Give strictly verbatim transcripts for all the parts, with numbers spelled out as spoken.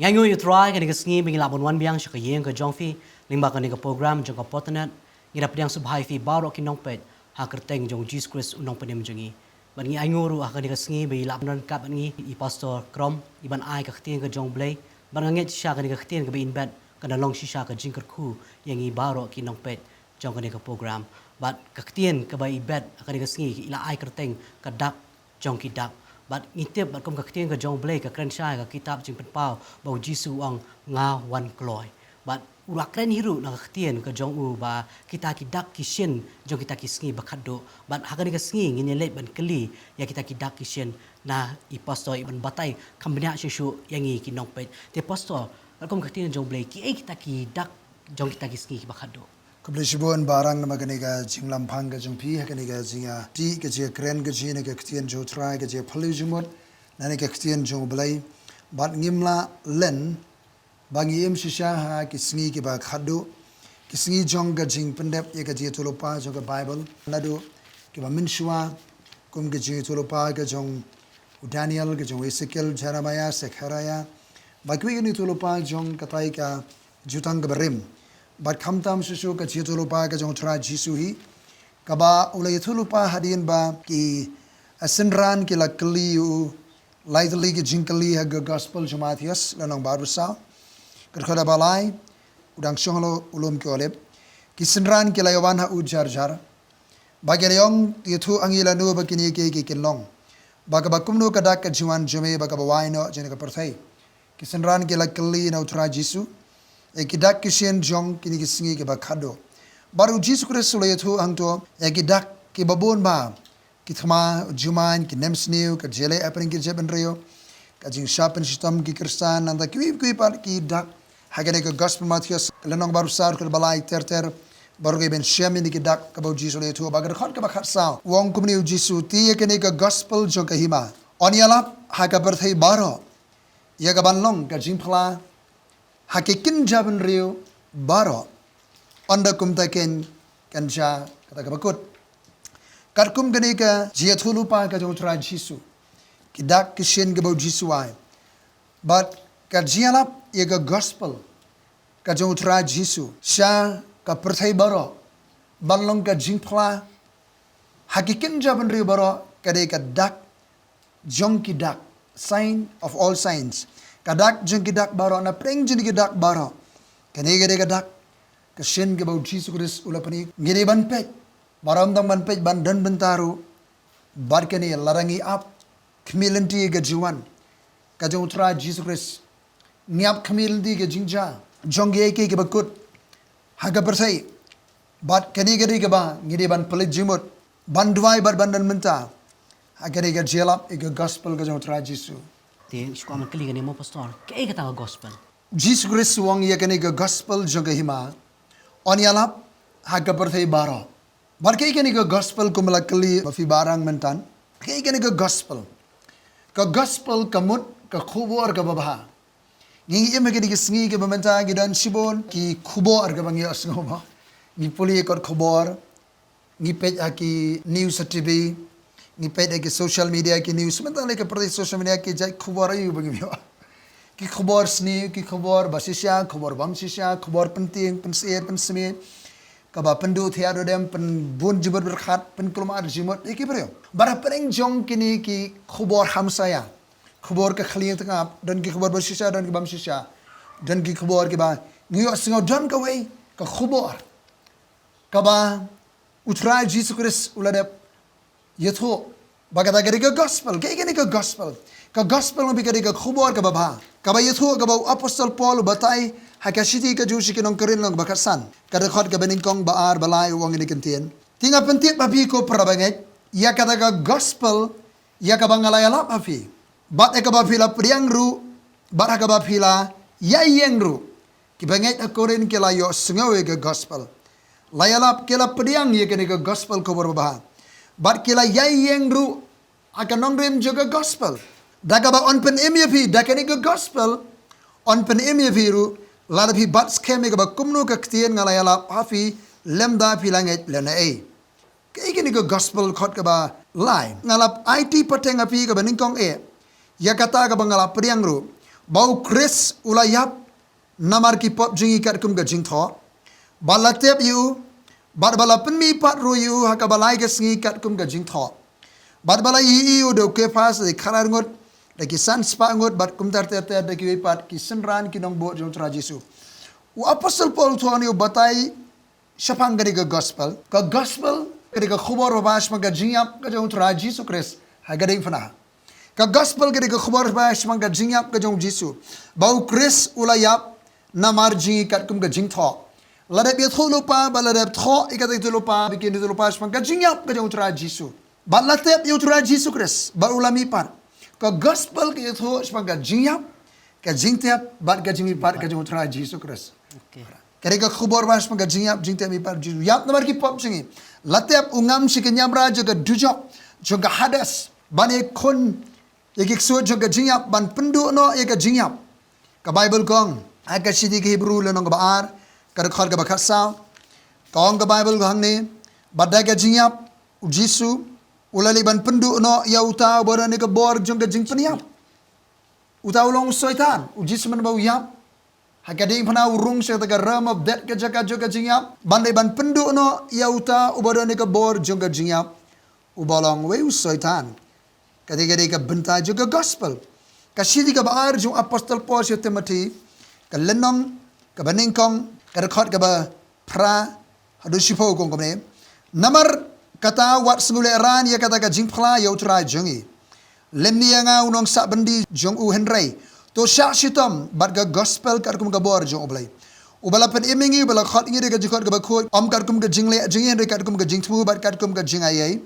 Ngi ainguh ïa u Trai kane ka sngi ba ngi lah ban wan biang sha ka ïing ka jong phi, lyngba kane ka program jong ka Potternet. Ngi da pdiang sngewbha ïa phi baroh ki nongpeit ha ka kyrteng jong u Jisu Khrist u nongpynim jong ngi. Bad ngi ainguh ruh ha kane ka sngi ba i lah ban don ryngkat bad ngi i Pastor Krom, i ban ai ka ktien ka jong u Blei. Bad nga ngeit shisha kane ka ktien kaba in bet kan da long shisha ka jingkyrkhu ïa ngi baroh ki nongpeit jong kane ka program. Bad ka ktien kaba i bet ha kane ka sngi i la ai kyrteng ka Dak jong ki dak. Bad ngi tip bad kum ka ktien ka jong u Blei ka kren shai ha ka kitab Jingpynpaw ba u Jisu u ong, "Nga wan kloi." Bad u la kren hi ruh na ka ktien ka jong u ba kita ki dak ki shin jong kita ki sngi ba khatduh. Bad ha kane ka sngi ngin ïa leit ban kylli ïa kita ki dak ki shin na i Pastor i ban batai kham bniah shuh shuh ïa ngi ki nongpeit. Te Pastor, bad kum ka ktien jong u Blei, kiei kita ki dak jong kita ki sngi ki ba khatduh? Khublei shibun Bah Rang namar kane ka jinglampang ka jong phi ha kane ka jingïathuh ka jingkren ka jong ngi na ka ktien jong u Trai, ka jingpyllun jingmut na kane ka ktien jong u Blei. Bad ngim lah len ba ngi im shisha ha ki sngi ki ba khatduh, ki sngi jong ka jingpyndep ïa ka jingïathuhlypa jong ka Baibl, naduh ki ba mynshuwa, kum ka jingïathuhlypa ka jong u Daniel, ka jong u Esekiel, Jeremiah, Sekhariah, bad kiwei ki jingïathuhlypa jong katai ka Jutang ka barim. Bad khamtam shuh shuh ka jingïathuhlypa ka jong u Trai Jisu hi, kaba u la ïathuhlypa hadien ba ki synran ki la kylli ïa u lai tylli ki jingkylli ha ka Gospel jong u Mathaios lynnong ba arphew saw, ka dkhot ba lai, u dang shong halor u lum ki Olib. Ki synran ki la ïawan ha u jar jar, ba ki la ïathuh ha ngi lano ba kine kiei kiei kin long, ba kaba kumno ka dak ka jingwan jong me ba kaba wai noh jong kane ka pyrthei. Ki synran ki la kylli na u Trai Jisu ïa ki dak ki shin jong kine ki sngi ki ba khatduh. Bad u Jisu Khrist u la ïathuh hangto ïa ki dak ki ba bun ba, ki thma jumai, ki nemsniew, ka jingïaleh hapdeng ki jaitbynriew, ka jingshah pynshitom ki Khristan, nangta kiwei kiwei pat ki dak ha kane ka Gospel Mathaios lynnong ba arphew saw, ka dkhot ba lai ter ter. Baroh ngi ban shem ïa kine ki dak kaba u Jisu u la ïathuh. Bad ka dkhot kaba khatsaw u ong kumne u Jisu, te ïa kane ka Gospel jong ka hima yn ïalap ha ka pyrthei baroh, ïa kaban long ka jingphla ha ki kynja bynriew baroh, ynda kumta keiñ kan jia kata kaba kut. Katkum kane ka jingïathuhlypa ka jong u Trai Jisu, ki dak ki shin kiba u Jisu u ai, bad ka jingïalap ïa ka Gospel ka jong u Trai Jisu sha ka pyrthei baroh, ban long ka jingphla ha ki kynja bynriew baroh, ka dei ka dak jong ki dak, sign of all signs. Ka dak jong ki dak baroh, na pdeng jong ki dak baroh, kane ka dei ka dak ka shin kaba u Jisu Khrist u la pyni. Ngi dei ban peit, baroh ym tang ban peit, ban don bynta ruh bad kane, lada ngi ap khmih lynti ka jingwan ka jong u Trai Jisu Khrist, ngi ap khmih lynti ka jingjia jong kiei kiei kiba kut ha ka pyrthei. Bad kane ka dei kaba ngi dei ban pynleit jingmut, ban duwai bad ban don bynta ha kane ka jingïalap ïa ka Gospel ka jong u Trai Jisu. Te shu kwah ban kylli kane mo Pastor, kaei kata ka Gospel? Jisu Khrist u ong ïa kane ka Gospel jong ka hima yn ïalap ha ka pyrthei baroh. Bad kaei kane ka Gospel, kumba la kylli ma phi Bah Rang mynta, kaei kane ka Gospel? Ka Gospel ka mut ka khubor kaba bha. Ngi im ha kine ki sngi kiba mynta, ngi don shibun ki khubor kiba ngi ïohsngew mo. Ngi pule kot khubor, ngi peit ha ki news ha T V, ngi peit ha ki social media ki news. Mynta lei ka pyrthei social media, ki jait khubor aïu ba ngim ïoh? Ki khubor sniew, ki khubor ba shisha, khubor bym shisha, khubor pyntieng, pynsyier, pynsmit, kaba pynduh thiah duh dem, pynbun jingmut pyrkhat, pynkulmar jingmut ïa ki briew. Bad hapdeng jong kine ki khubor hamsaïa, khubor ka khlieh tyngab, don ki khubor ba shisha, don ki bym shisha, don ki khubor kiba ngi ïohsngew. Don kawei ka khubor kaba u Trai Jisu Khrist u la dep ïathuh ba kata ka dei ka Gospel. Kaei kane ka Gospel? Ka Gospel ngi ong ba ka dei ka khubor kaba bha, kaba ïathuh, kaba u Apostol Paul u batai ha ka shithi ka jong u sha ki nong Korinth lynnong ba khatsan, ka dkhot kaba nyngkong, ba ar, ba lai, u ong ïa kane ka ktien: Te nga pyntip ha phi ko para bangeit ïa kata ka Gospel ïa kaba nga la ïalap ha phi, bad ïa kaba phi la pdiang ruh, bad ha kaba phi la ïai ïeng ruh. Ki bangeit ha Korinth ki la ïohsngew ïa ka Gospel, la ïalap, ki la pdiang ïa kane ka Gospel, khubor babha, bad ki la ïai ïeng ruh ha ka nongrim jong ka Gospel. Da kaba yn pynim ïa phi da kane ka Gospel, yn pynim ïa phi ruh lada phi bat skhem ïa kaba kumno ka ktien nga la ïalap ha phi, lymda phi la ngeit lane ei. Kaei kane ka Gospel? Khot kaba lai: Nga la aiti pateng ha phi kaba nyngkong eh ïa kata kaba nga la pdiang ruh, ba u Khrist u la ïap namar ki pop jong ngi katkum ka jingthoh, bad la tep ïa u, bad ba la pynmihpat ruh ïa u ha kaba lai ka sngi katkum ka jingthoh, bad ba la ïohi ïa u da u Kephas, da ki khatar ngut, da ki san spah ngut, bad kumta ter ter da kiwei pat ki synran ki nongbud jong u Trai Jisu. U apostol Paul u thoh ne u batai shaphang kane ka gospel. Ka gospel ka dei ka khubor babha shaphang ka jingïap ka jong u Trai Jisu Khrist ha ka diengphna. Ka gospel ka dei ka khubor babha shaphang ka jingïap ka jong u Jisu, ba u Khrist u la ïap namar jong ngi katkum ka jingthoh. La dep ïathuhlypa, ba la dep thoh ïa kata ka ïathuhlypa, ba ki ïathuhlypa shaphang ka jingïap ka jong u Trai Jisu. Bad la tep ïa u Trai Jisu Khrist, bad u la mihpat. Ka gospel ka ïathuh shaphang ka jingïap, ka jingtep, bad ka jingmihpat ka jong u Trai Jisu Khrist. Okay. Ka dei ka khubor babha shaphang ka jingïap, jingtep, mihpat, jingïap namar ki pop jong ngi. La tep u ngam sha ka niamra jong ka dujok, jong ka Hades, ban ïakhun ïa ki ksuid jong ka jingïap, ban pynduh noh ïa ka jingïap. Ka Baibl ka ong ha ka shithi ki Hebru lynnong kaba ar, ka dkhot kaba khatsaw, ka ong ka Baibl ka hangne, ba da ka jingïap u Jisu u la leit ban pynduh noh ïa uta uba don ïa ka bor jong ka jingpynïap. Uta u long u Soitan, u Jisu mynba u ïap ha ka diengphna u rung sha kata ka realm of death, ka jaka jong ka jingïap, ban leit ban pynduh noh ïa uta uba don ïa ka bor jong ka jingïap, uba long uwei u Soitan. Kata ka dei ka bynta jong ka gospel. Ka shithi kaba ar jong u apostol Paul sha Timothy, ka lynnong kaba nyngkong, ka dkhot kaba phra haduh shiphew, ka ong kumne: Namar kata wat sngewlehrain ïa kata ka jingphla ïa u Trai jong ngi, lymne ïa nga u nongsah byndi jong u, hynrei to shah shitom bad ka gospel katkum ka bor jong U Blei, uba la pynim ïa ngi, uba la khot ïa ngi da ka jingkhot kaba khuid, ym katkum ka jingleh jong ngi, hynrei katkum ka jingthmu bad katkum ka jingaiei.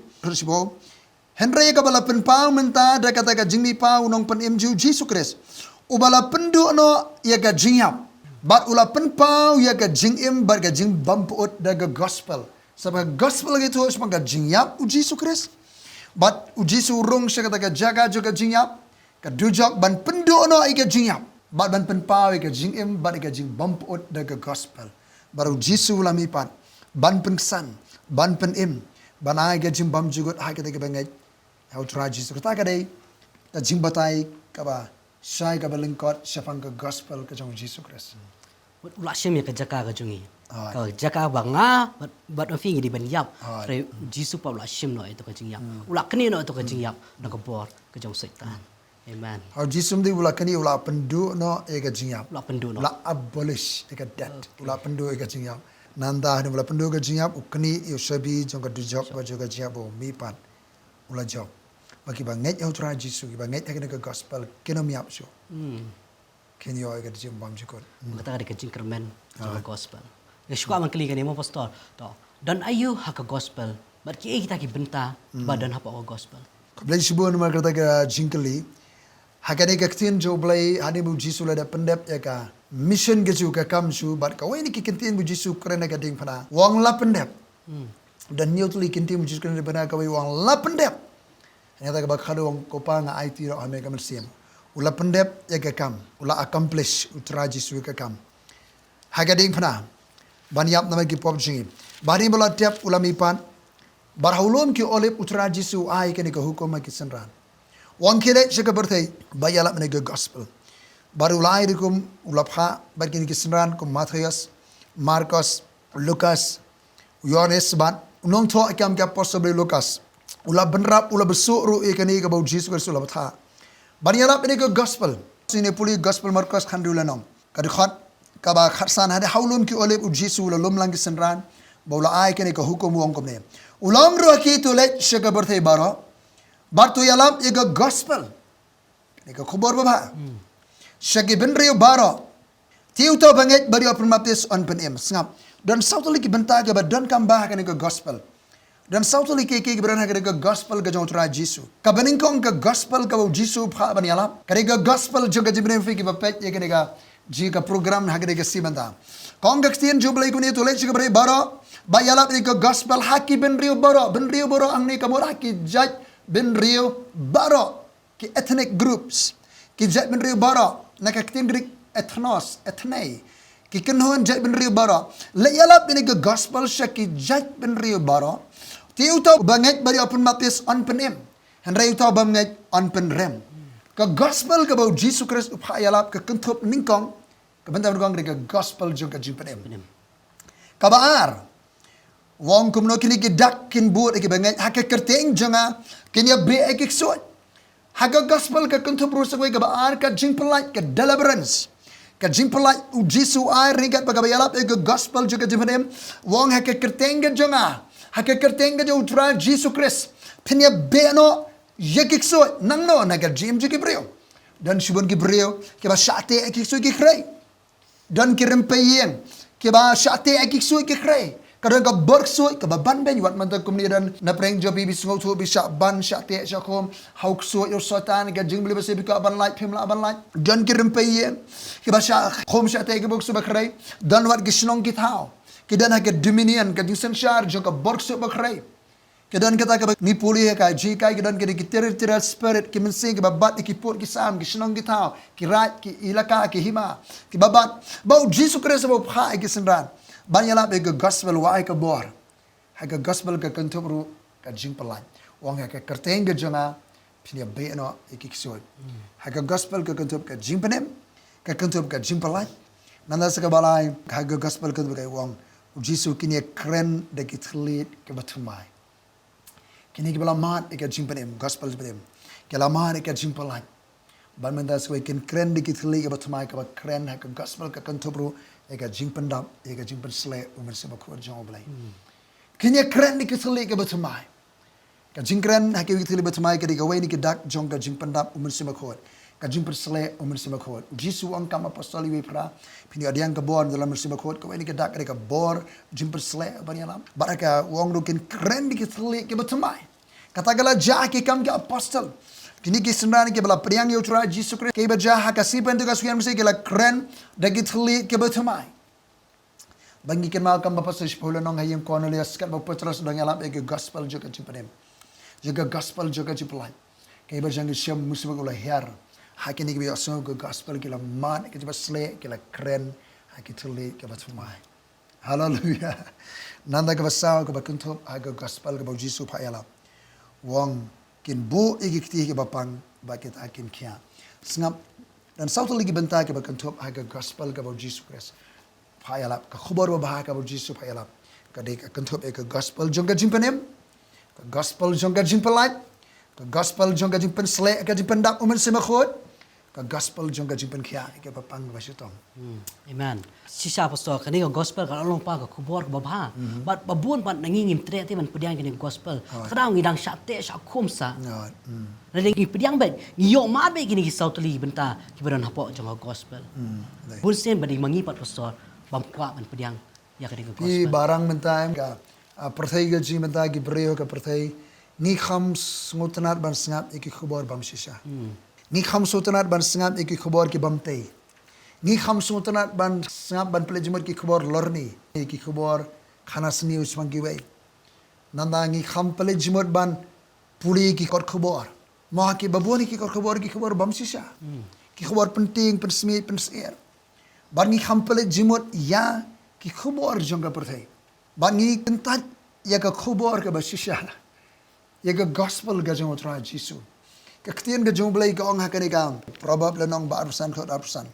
Hynrei kaba la pynpaw mynta da kata ka jingmihpat u Nongpynim jong u Jisu Khrist, uba la pynduh noh ïa ka jingïap, bad u la pynpaw ïa ka jingim bad ka jingbym pyut da ka gospel. Sa ba ka gospel ka ïathuh shaphang ka jingïap u Jisu Khrist, bad u Jisu u rung sha kata ka jaka jong ka jingïap, ka dujok, ban pynduh noh ïa ka jingïap, bad ban pynpaw ïa ka jingim bad ïa ka jingbym pyut da ka gospel. Bad u Jisu u la mihpat ban pynksan, ban pynim, ban ai ka jingbymjukut ha kita kiba ngeit ïa u Trai Jisu. Kata ka dei ka jingbatai kaba shai, kaba lyngkot shaphang ka gospel ka jong u Jisu Khrist. Wat u la shim ïa ka jaka ka jong ngi. Hooid. Ka jaka ba nga bad, bad ma phi ngi dei ban ïap. Hooid. Hynrei u Jisu pat u la shim noh ïa ka jingïap. Hmm. U la knieh noh ïa ka jingïap na ka bor ka jong u Soitan. Amen. Ha u Jisu ym dei u la knieh, u la pynduh noh ïa ka jingïap. U la pynduh noh. U la abolish ïa ka debt. Okay. U la pynduh ïa ka jingïap. Nangta hynda u la pynduh ïa ka jingïap, u knieh ïa u shabi jong ka dujok, sure, bad jong ka jingïap, bad u mihpat. U la jop ba kiba ngeit ïa u Trai Jisu, kiba ngeit ha kane ka gospel, kin ym ïap shuh. Hmm. Kin ïoh ïa ka jingbymjukut. Hmm. Kata ka dei ka jingkyrmen jong ka, ah, gospel. Nga shu kwah ban kylli kane mo, Pastor. To, don aïu ha ka gospel bad kiei kita ki bynta, hmm, ba don hapoh ka gospel? Khublei shibun namar kata ka jingkylli. Ha kane ka ktien jong U Blei, hadien ba u Jisu u la dep pyndep ïa ka mission ka jong u, ka kam jong u, bad kawei na ki ktien ba u Jisu u kren ha ka diengphna, u ong la pyndep. Hmm. Don hynñiew tylli ki ktien ba u Jisu u kren ha ka diengphna, kawei u ong la pyndep. Hynrei kata kaba khadduh u ong, Ko Pa, nga aiti ruh ha me ka mynsiem. U la pyndep ïa ka kam, u la accomplish u Trai Jisu ïa ka kam ha ka diengphna, ban ïap namar ki pop jong ngi. Bad hadien ba u la tep, u la mihpat. Bad ha u lum ki Olib u Trai Jisu u ai kane ka hukum ha ki synran, u ong, khie leit sha ka pyrthei bad ïalap ïa kane ka gospel. Bad u la ai rukom, u la phah bad kine ki synran kum Mathaios, Markos, Lukas, u Ïoannis bad u nongthoh kam ki apostol, u Lukas. U la bynrap, u la bsuh ruh ïa kane kaba u Jisu Khrist u la bthah, ban ïalap ïa kane ka gospel. Ngin pule gospel Markos khathynriew lynnong, ka dkhot kaba khatsan. Hadien ha u lum ki Olib u Jisu u la lum lang ki synran bad u la ai kane ka hukum, u ong kumne: U la ong ruh ha ki, to leit sha ka pyrthei baroh bad to ïalap ïa ka gospel, kane ka khubor babha, hmm, sha ki bynriew baroh. Te uta uba ngeit bad ïoh pynbaptis un pynim. Sngap, don saw tylli ki bynta kiba donkam bha ha kane ka gospel. Don saw tylli ki, ki, kiba don ha kane ka gospel ka jong u Trai Jisu. Kaba nyngkong, ka gospel kaba u Jisu u phah ban ïalap, ka dei ka gospel jong ka jingpynim. Phi kiba peit ïa kane ka jing ka program ha kane ka sngi mynta, ka ong ka ktien jong U Blei kumne: To leit sha ka pyrthei baroh bad ïalap ïa ka gospel ha ki bynriew baroh. Bynriew baroh hangne ka mut ha ki jait bynriew baroh, ki ethnic groups, ki jait bynriew baroh, na ka ktien Greek ethnos, ethne, ki kynhun jait bynriew baroh. Leit ïalap ïa kane ka gospel sha ki jait bynriew baroh. Te uta uba ngeit bad ïoh pynbaptis un pynim, hynrei uta u bym ngeit un pynrem. Ka gospel kaba u Jisu Khrist u phah ïalap ka kynthup nyngkong, ka bynta nyngkong ka dei ka gospel jong ka jingpynim. Kaba ar, u ong kumno kine ki dak kin bud ïa kiba ngeit ha ka kyrteng jong nga, kin ïa beh ïa ki ksuid. Ha ka gospel ka kynthup ruh sa kawei kaba ar, ka jingpyllait, ka deliverance. Ka jingpyllait u Jisu u ai ryngkat bad kaba ïalap ïa ka gospel jong ka jingpynim, u ong ha ka kyrteng ka jong nga, ha ka kyrteng ka jong u Trai Jisu Khrist, phin ïa beh noh ïa ki ksuid. Nangno? Na ka jingim jong ki briew. Don shibun ki briew kiba shah teh ïa ki ksuid ki khrei. Don ki rympei ïing kiba shah teh ïa ki ksuid ki khrei. Ka don ka bor ksuid kaba ban beiñ, wat mynta kumne don na pyrshah jong phi, phi sngewthuh phi shah ban shah teh shah khum ha u ksuid u Soitan, ka jingmlien ba shisha phi kwah ban lait phim lah ban lait. Don ki rympei ïing kiba shah khum shah teh ïa ki bor ksuid ba khrei. Don wat ki shnong ki thaw ki don ha ka dominion, ka jingsynshar jong ka bor ksuid ba khrei. Ki don kata kaba ngi pule ha ka G K, ki don kata ki territorial spirit, ki mynsiem kiba bat ïa ki pud ki sam, ki shnong ki thaw, ki raid, ki ilaka, ki hima, kiba bat. Bad u Jisu Khrist ba u phah ïa ki synran ban ïalap ïa ka gospel, u ai ka bor. Ha ka gospel ka kynthup ruh ka jingpyllait. U ong ha ka kyrteng ka jong nga phin ïa beh noh ïa ki ksuid. Ha ka gospel ka kynthup ka jingpynim, ka kynthup ka jingpyllait. Nangta sa kaba lai, ha ka gospel ka kynthup ka, u ong u Jisu, kin ïa kren da ki thylliej kiba thymmai. Kine kiba la mad ïa ka jingpynim, gospel jingpynim, ki la mad ïa ka jingpyllait. Bad mynta sa kawei kin kren da ki thylliej kiba thymmai, kaba kren ha ka gospel ka kynthup ruh ïa ka jingpyndap, ïa ka jingpynshlei u Mynsiem Bakhuid jong U Blei. Kin ïa kren da ki thylliej kiba thymmai. Ka jingkren ha ki thylliej kiba thymmai ka dei kawei na ki dak jong ka jingpyndap u Mynsiem Bakhuid, ka jingpynshlei u Mynsiem Bakhuid. U Jisu u ong, kam apostol iwei phra, phin ïoh pdiang ka bor na u Mynsiem Bakhuid. Kawei na ki dak ka dei ka bor jingpynshlei ban ïalam. Bad ha ka, u ong ruh kin kren da ki thylliej kiba thymmai. Kata ka la jia ha ki Kam ki Apostol. Kine ki synran kiba la pdiang ïa u Trai Jisu Khrist, kiba jia ha ka sngi Pentekost, ki la kren da ki thylliej kiba thymmai. Ba ngi kynmaw, kam ba pastor Paul u ong ha ïing Kornelius, katba u Petros u dang ïalap ïa ka gospel jong ka jingpynim, ïa ka gospel jong ka jingpyllait, ka ïa ba jong ki shem, u Mynsiem Bakhuid u la hiar. Ha kine kiba ïohsngew ka gospel ki la mad ïa ka jingpynshlei, ki la kren ha ki thylliej kiba thymmai. Haleluia. Nangta kaba saw, kaba kynthup ha ka gospel kaba u Jisu u phah ïalap, u ong, kin buh ïa ki kti ha kiba pang, bad kita kin khiah. Sngap, don saw tylli ki bynta kiba kynthup ha ka gospel kaba u Jisu Khrist phah ïalap, ka khubor babha kaba u Jisu phah ïalap. Ka dei ka kynthup ïa ka gospel jong ka jingpynim, ka gospel jong ka jingpyllait, ka gospel jong ka jingpynshlei, ka jingpyndap u Mynsiem Bakhuid, ka gospel jong ka jingpynkhiah ïa kiba pang ba shitom. Hmm. Amen. Shisha pastor, kane ka gospel ka long pat ka khubor kaba bha. Mhm. Bad ba bun pat na ngi ngim treh te ban pdiang kane ka gospel. Right. Ka daw ngi dang shah teh shah khum sa. Right. Hmm. Lada ngi pdiang beit, ngi ïoh mad beit kine ki saw tylli ki bynta kiba don hapoh jong ka gospel. Hmm, dei. Bun sien ba dei ma ngi pat pastor bym kwah ban pdiang ïa kane ka gospel. Phi ba rang mynta em ka, ah, pyrthei ka jingmynta, ki briew ka pyrthei, ngi kham sngewtynnad ban sngap ïa ki khubor bym shisha. Hmm. Ngi kham sngewtynnad ban sngap ïa ki khubor ki bym tei. Ngi kham sngewtynnad ban sngap, ban pynleit jingmut ki khubor lorni, ki khubor khana sniew shaphang kiwei. Nangta ngi kham pynleit jingmut ban pule ki kot khubor. Mo, ha kiba bun ki kot khubor, ki khubor bym shisha. Hmm. Ki khubor pyntieng, pynsmit, pynsyier. Bad ngi kham pynleit jingmut ïa ki khubor jong ka pyrthei. Bad ngi kyntait ïa ka khubor kaba shisha, ïa ka gospel ka jong u Trai Jisu. Ka ktien ka jong U Blei ka ong ha kane ka Proverb lynnong ba arphew san, khat arphew san.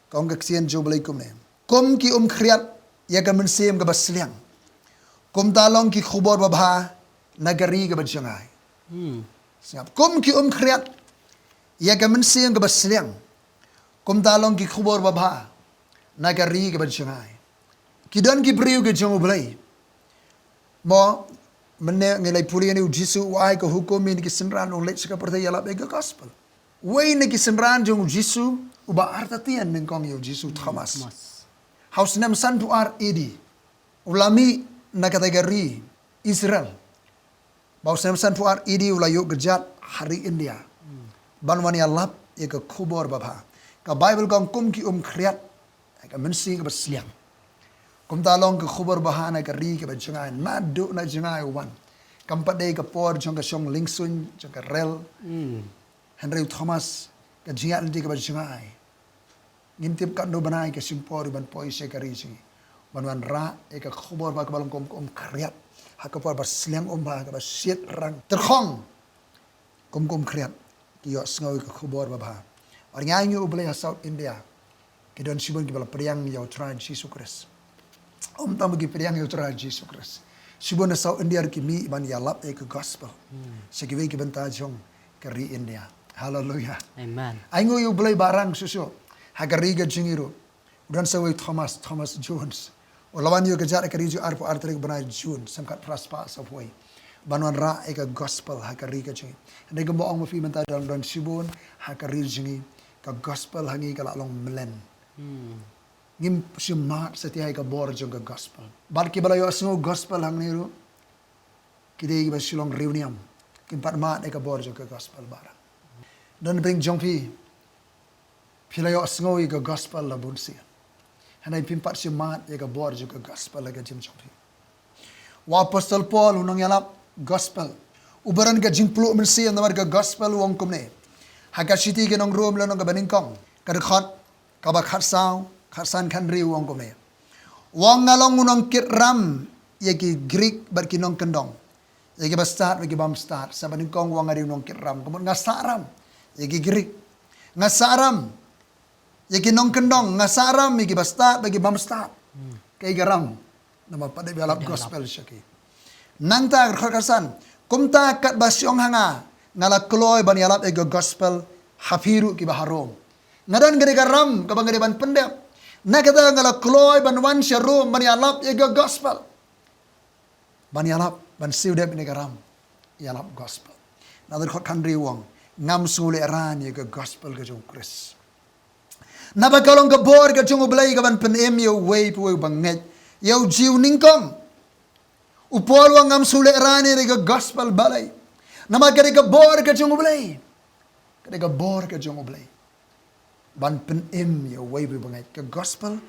Ka ong ka ktien jong U Blei kumne: Kum ki um khriat ïa ka mynsiem kaba sliang, kumta long ki khubor babha na ka ri kaba jngai. Hmm. Sngap. Kum ki um khriat ïa ka mynsiem kaba sliang, kumta long ki khubor babha na ka ri kaba jngai. Ki don ki briew ki jong U Blei. Mo, mynne ngi la pule ïa u Jisu u ai ka hukum ïa ki synran, u leit sha ka pyrthei ïalap ïa ka gospel. Wei na ki synran jong u Jisu uba artatien nyngkong ïa u Jisu, Thomas. Thomas. Ha u snem sanphew ar A D u la mih na kata ka ri Israel. Bad u snem sanphew ar A D u la ïuh kjat ha ri India. Hmm. Ban wan ïalap ïa ka khubor babha. Ka Baibl ka ong kum ki um khriat ïa ka mynsiem kaba sliang, kumta long ka khubor babha na ka ri kaba jngai. Naduh na jngai u wan. Kam pat dei ka por jong ka shong liengsuiñ, jong ka rel. Hmm. Hynrei u Thomas, ka jingïaid lynti kaba jngai. Ngim tip katno bnai ka shim por ban poi sha ka ri jong ngi, ban wanrah ïa ka khubor ba kaba long kum ka um khriat, ha ka por ba sliang um bha, kaba shit rang tyrkhong. Kum ka um khriat ïohsngew ïa ka khubor babha. Bad nga ainguh U Blei ha South India ki don shibun kiba la pdiang ïa U Trai Jisu Khrist. Ym tang ba ki pdiang ïa U Trai Jisu Khrist, shibun na South India ruh ki mih ban ïalap ïa ka gospel sha kiwei ki bynta jong ka ri India. Haleluia. Amen. Ainguh ïa U Blei barang shuh shuh ha ka ri ka jong ngi ruh. U don sa uwei Thomas, Thomas Jones. U la wan ïa ka jait ha ka ri jong ngi arphew ar tarik bnai June, snem khatphra spah sawphew wei, ban wanrah ïa ka gospel ha ka ri ka jong ngi. Hynrei kumba ong ma phi mynta, don, don shibun ha ka ri jong ngi, ka gospel ha ngi ka la long mlien. Ngim shym mad satia ïa ka bor jong ka gospel. Bad kiba la ïohsngew gospel hangne ruh ki dei kiba shu long riewniam, kim pat mad ïa ka bor jong ka gospel barang. Don pdeng jong phi, phi la ïohsngew ïa ka gospel la bunsien, hynrei phim pat shym mad ïa ka bor jong ka gospel ha ka jingim jong phi. U Apostol Paul, u nongïalap gospel, uba don ka jingpluh mynsiem namar ka gospel, u ong kumne ha ka shithi ki nong Rom, lynnong kaba nyngkong, ka dkhot kaba khatsaw, khatsan, khathynriew, u ong kumne. U ong, nga long u nongkit ram ïa ki Grik bad ki nongkyndong, ïa kiba stad bad ki bym stad. Sa ba nyngkong u ong nga dei u nongkit ram, ka mut nga sah ram ïa ki Grik, nga sah ram ïa ki nongkyndong, nga sah ram ïa kiba stad bad ki bym stad. Kaei ka ram? Namar pat dei ba ïalap gospel sha ki. Nangta ka dkhot khatsan, kumta katba shu ong ha nga, nga la kloi ban ïalap ïa ka gospel ha phi ruh kiba ha Rom. Nga don kane ka ram kaba nga dei ban pyndep. Na kata nga la kloi ban wan sha Rom ban ïalap ïa ka gospel. Ban ïalap, ban siew dep ïa kane ka ram ïalap gospel. Na ka dkhot khathynriew u ong, ngam sngewlehrain ïa ka gospel ka jong U Khrist. Naba ka long ka bor ka jong U Blei ka ban pynim ïa uwei pa uwei uba ngeit, ïa u Jiw nyngkong. U Paul u ong, ngam sngewlehrain ïa ka gospel. Balei? Namar ka dei ka bor ka jong U Blei. Ka dei ka bor ka jong U Blei ban pynim ïa uwei pa uwei uba ngeit. Ka gospel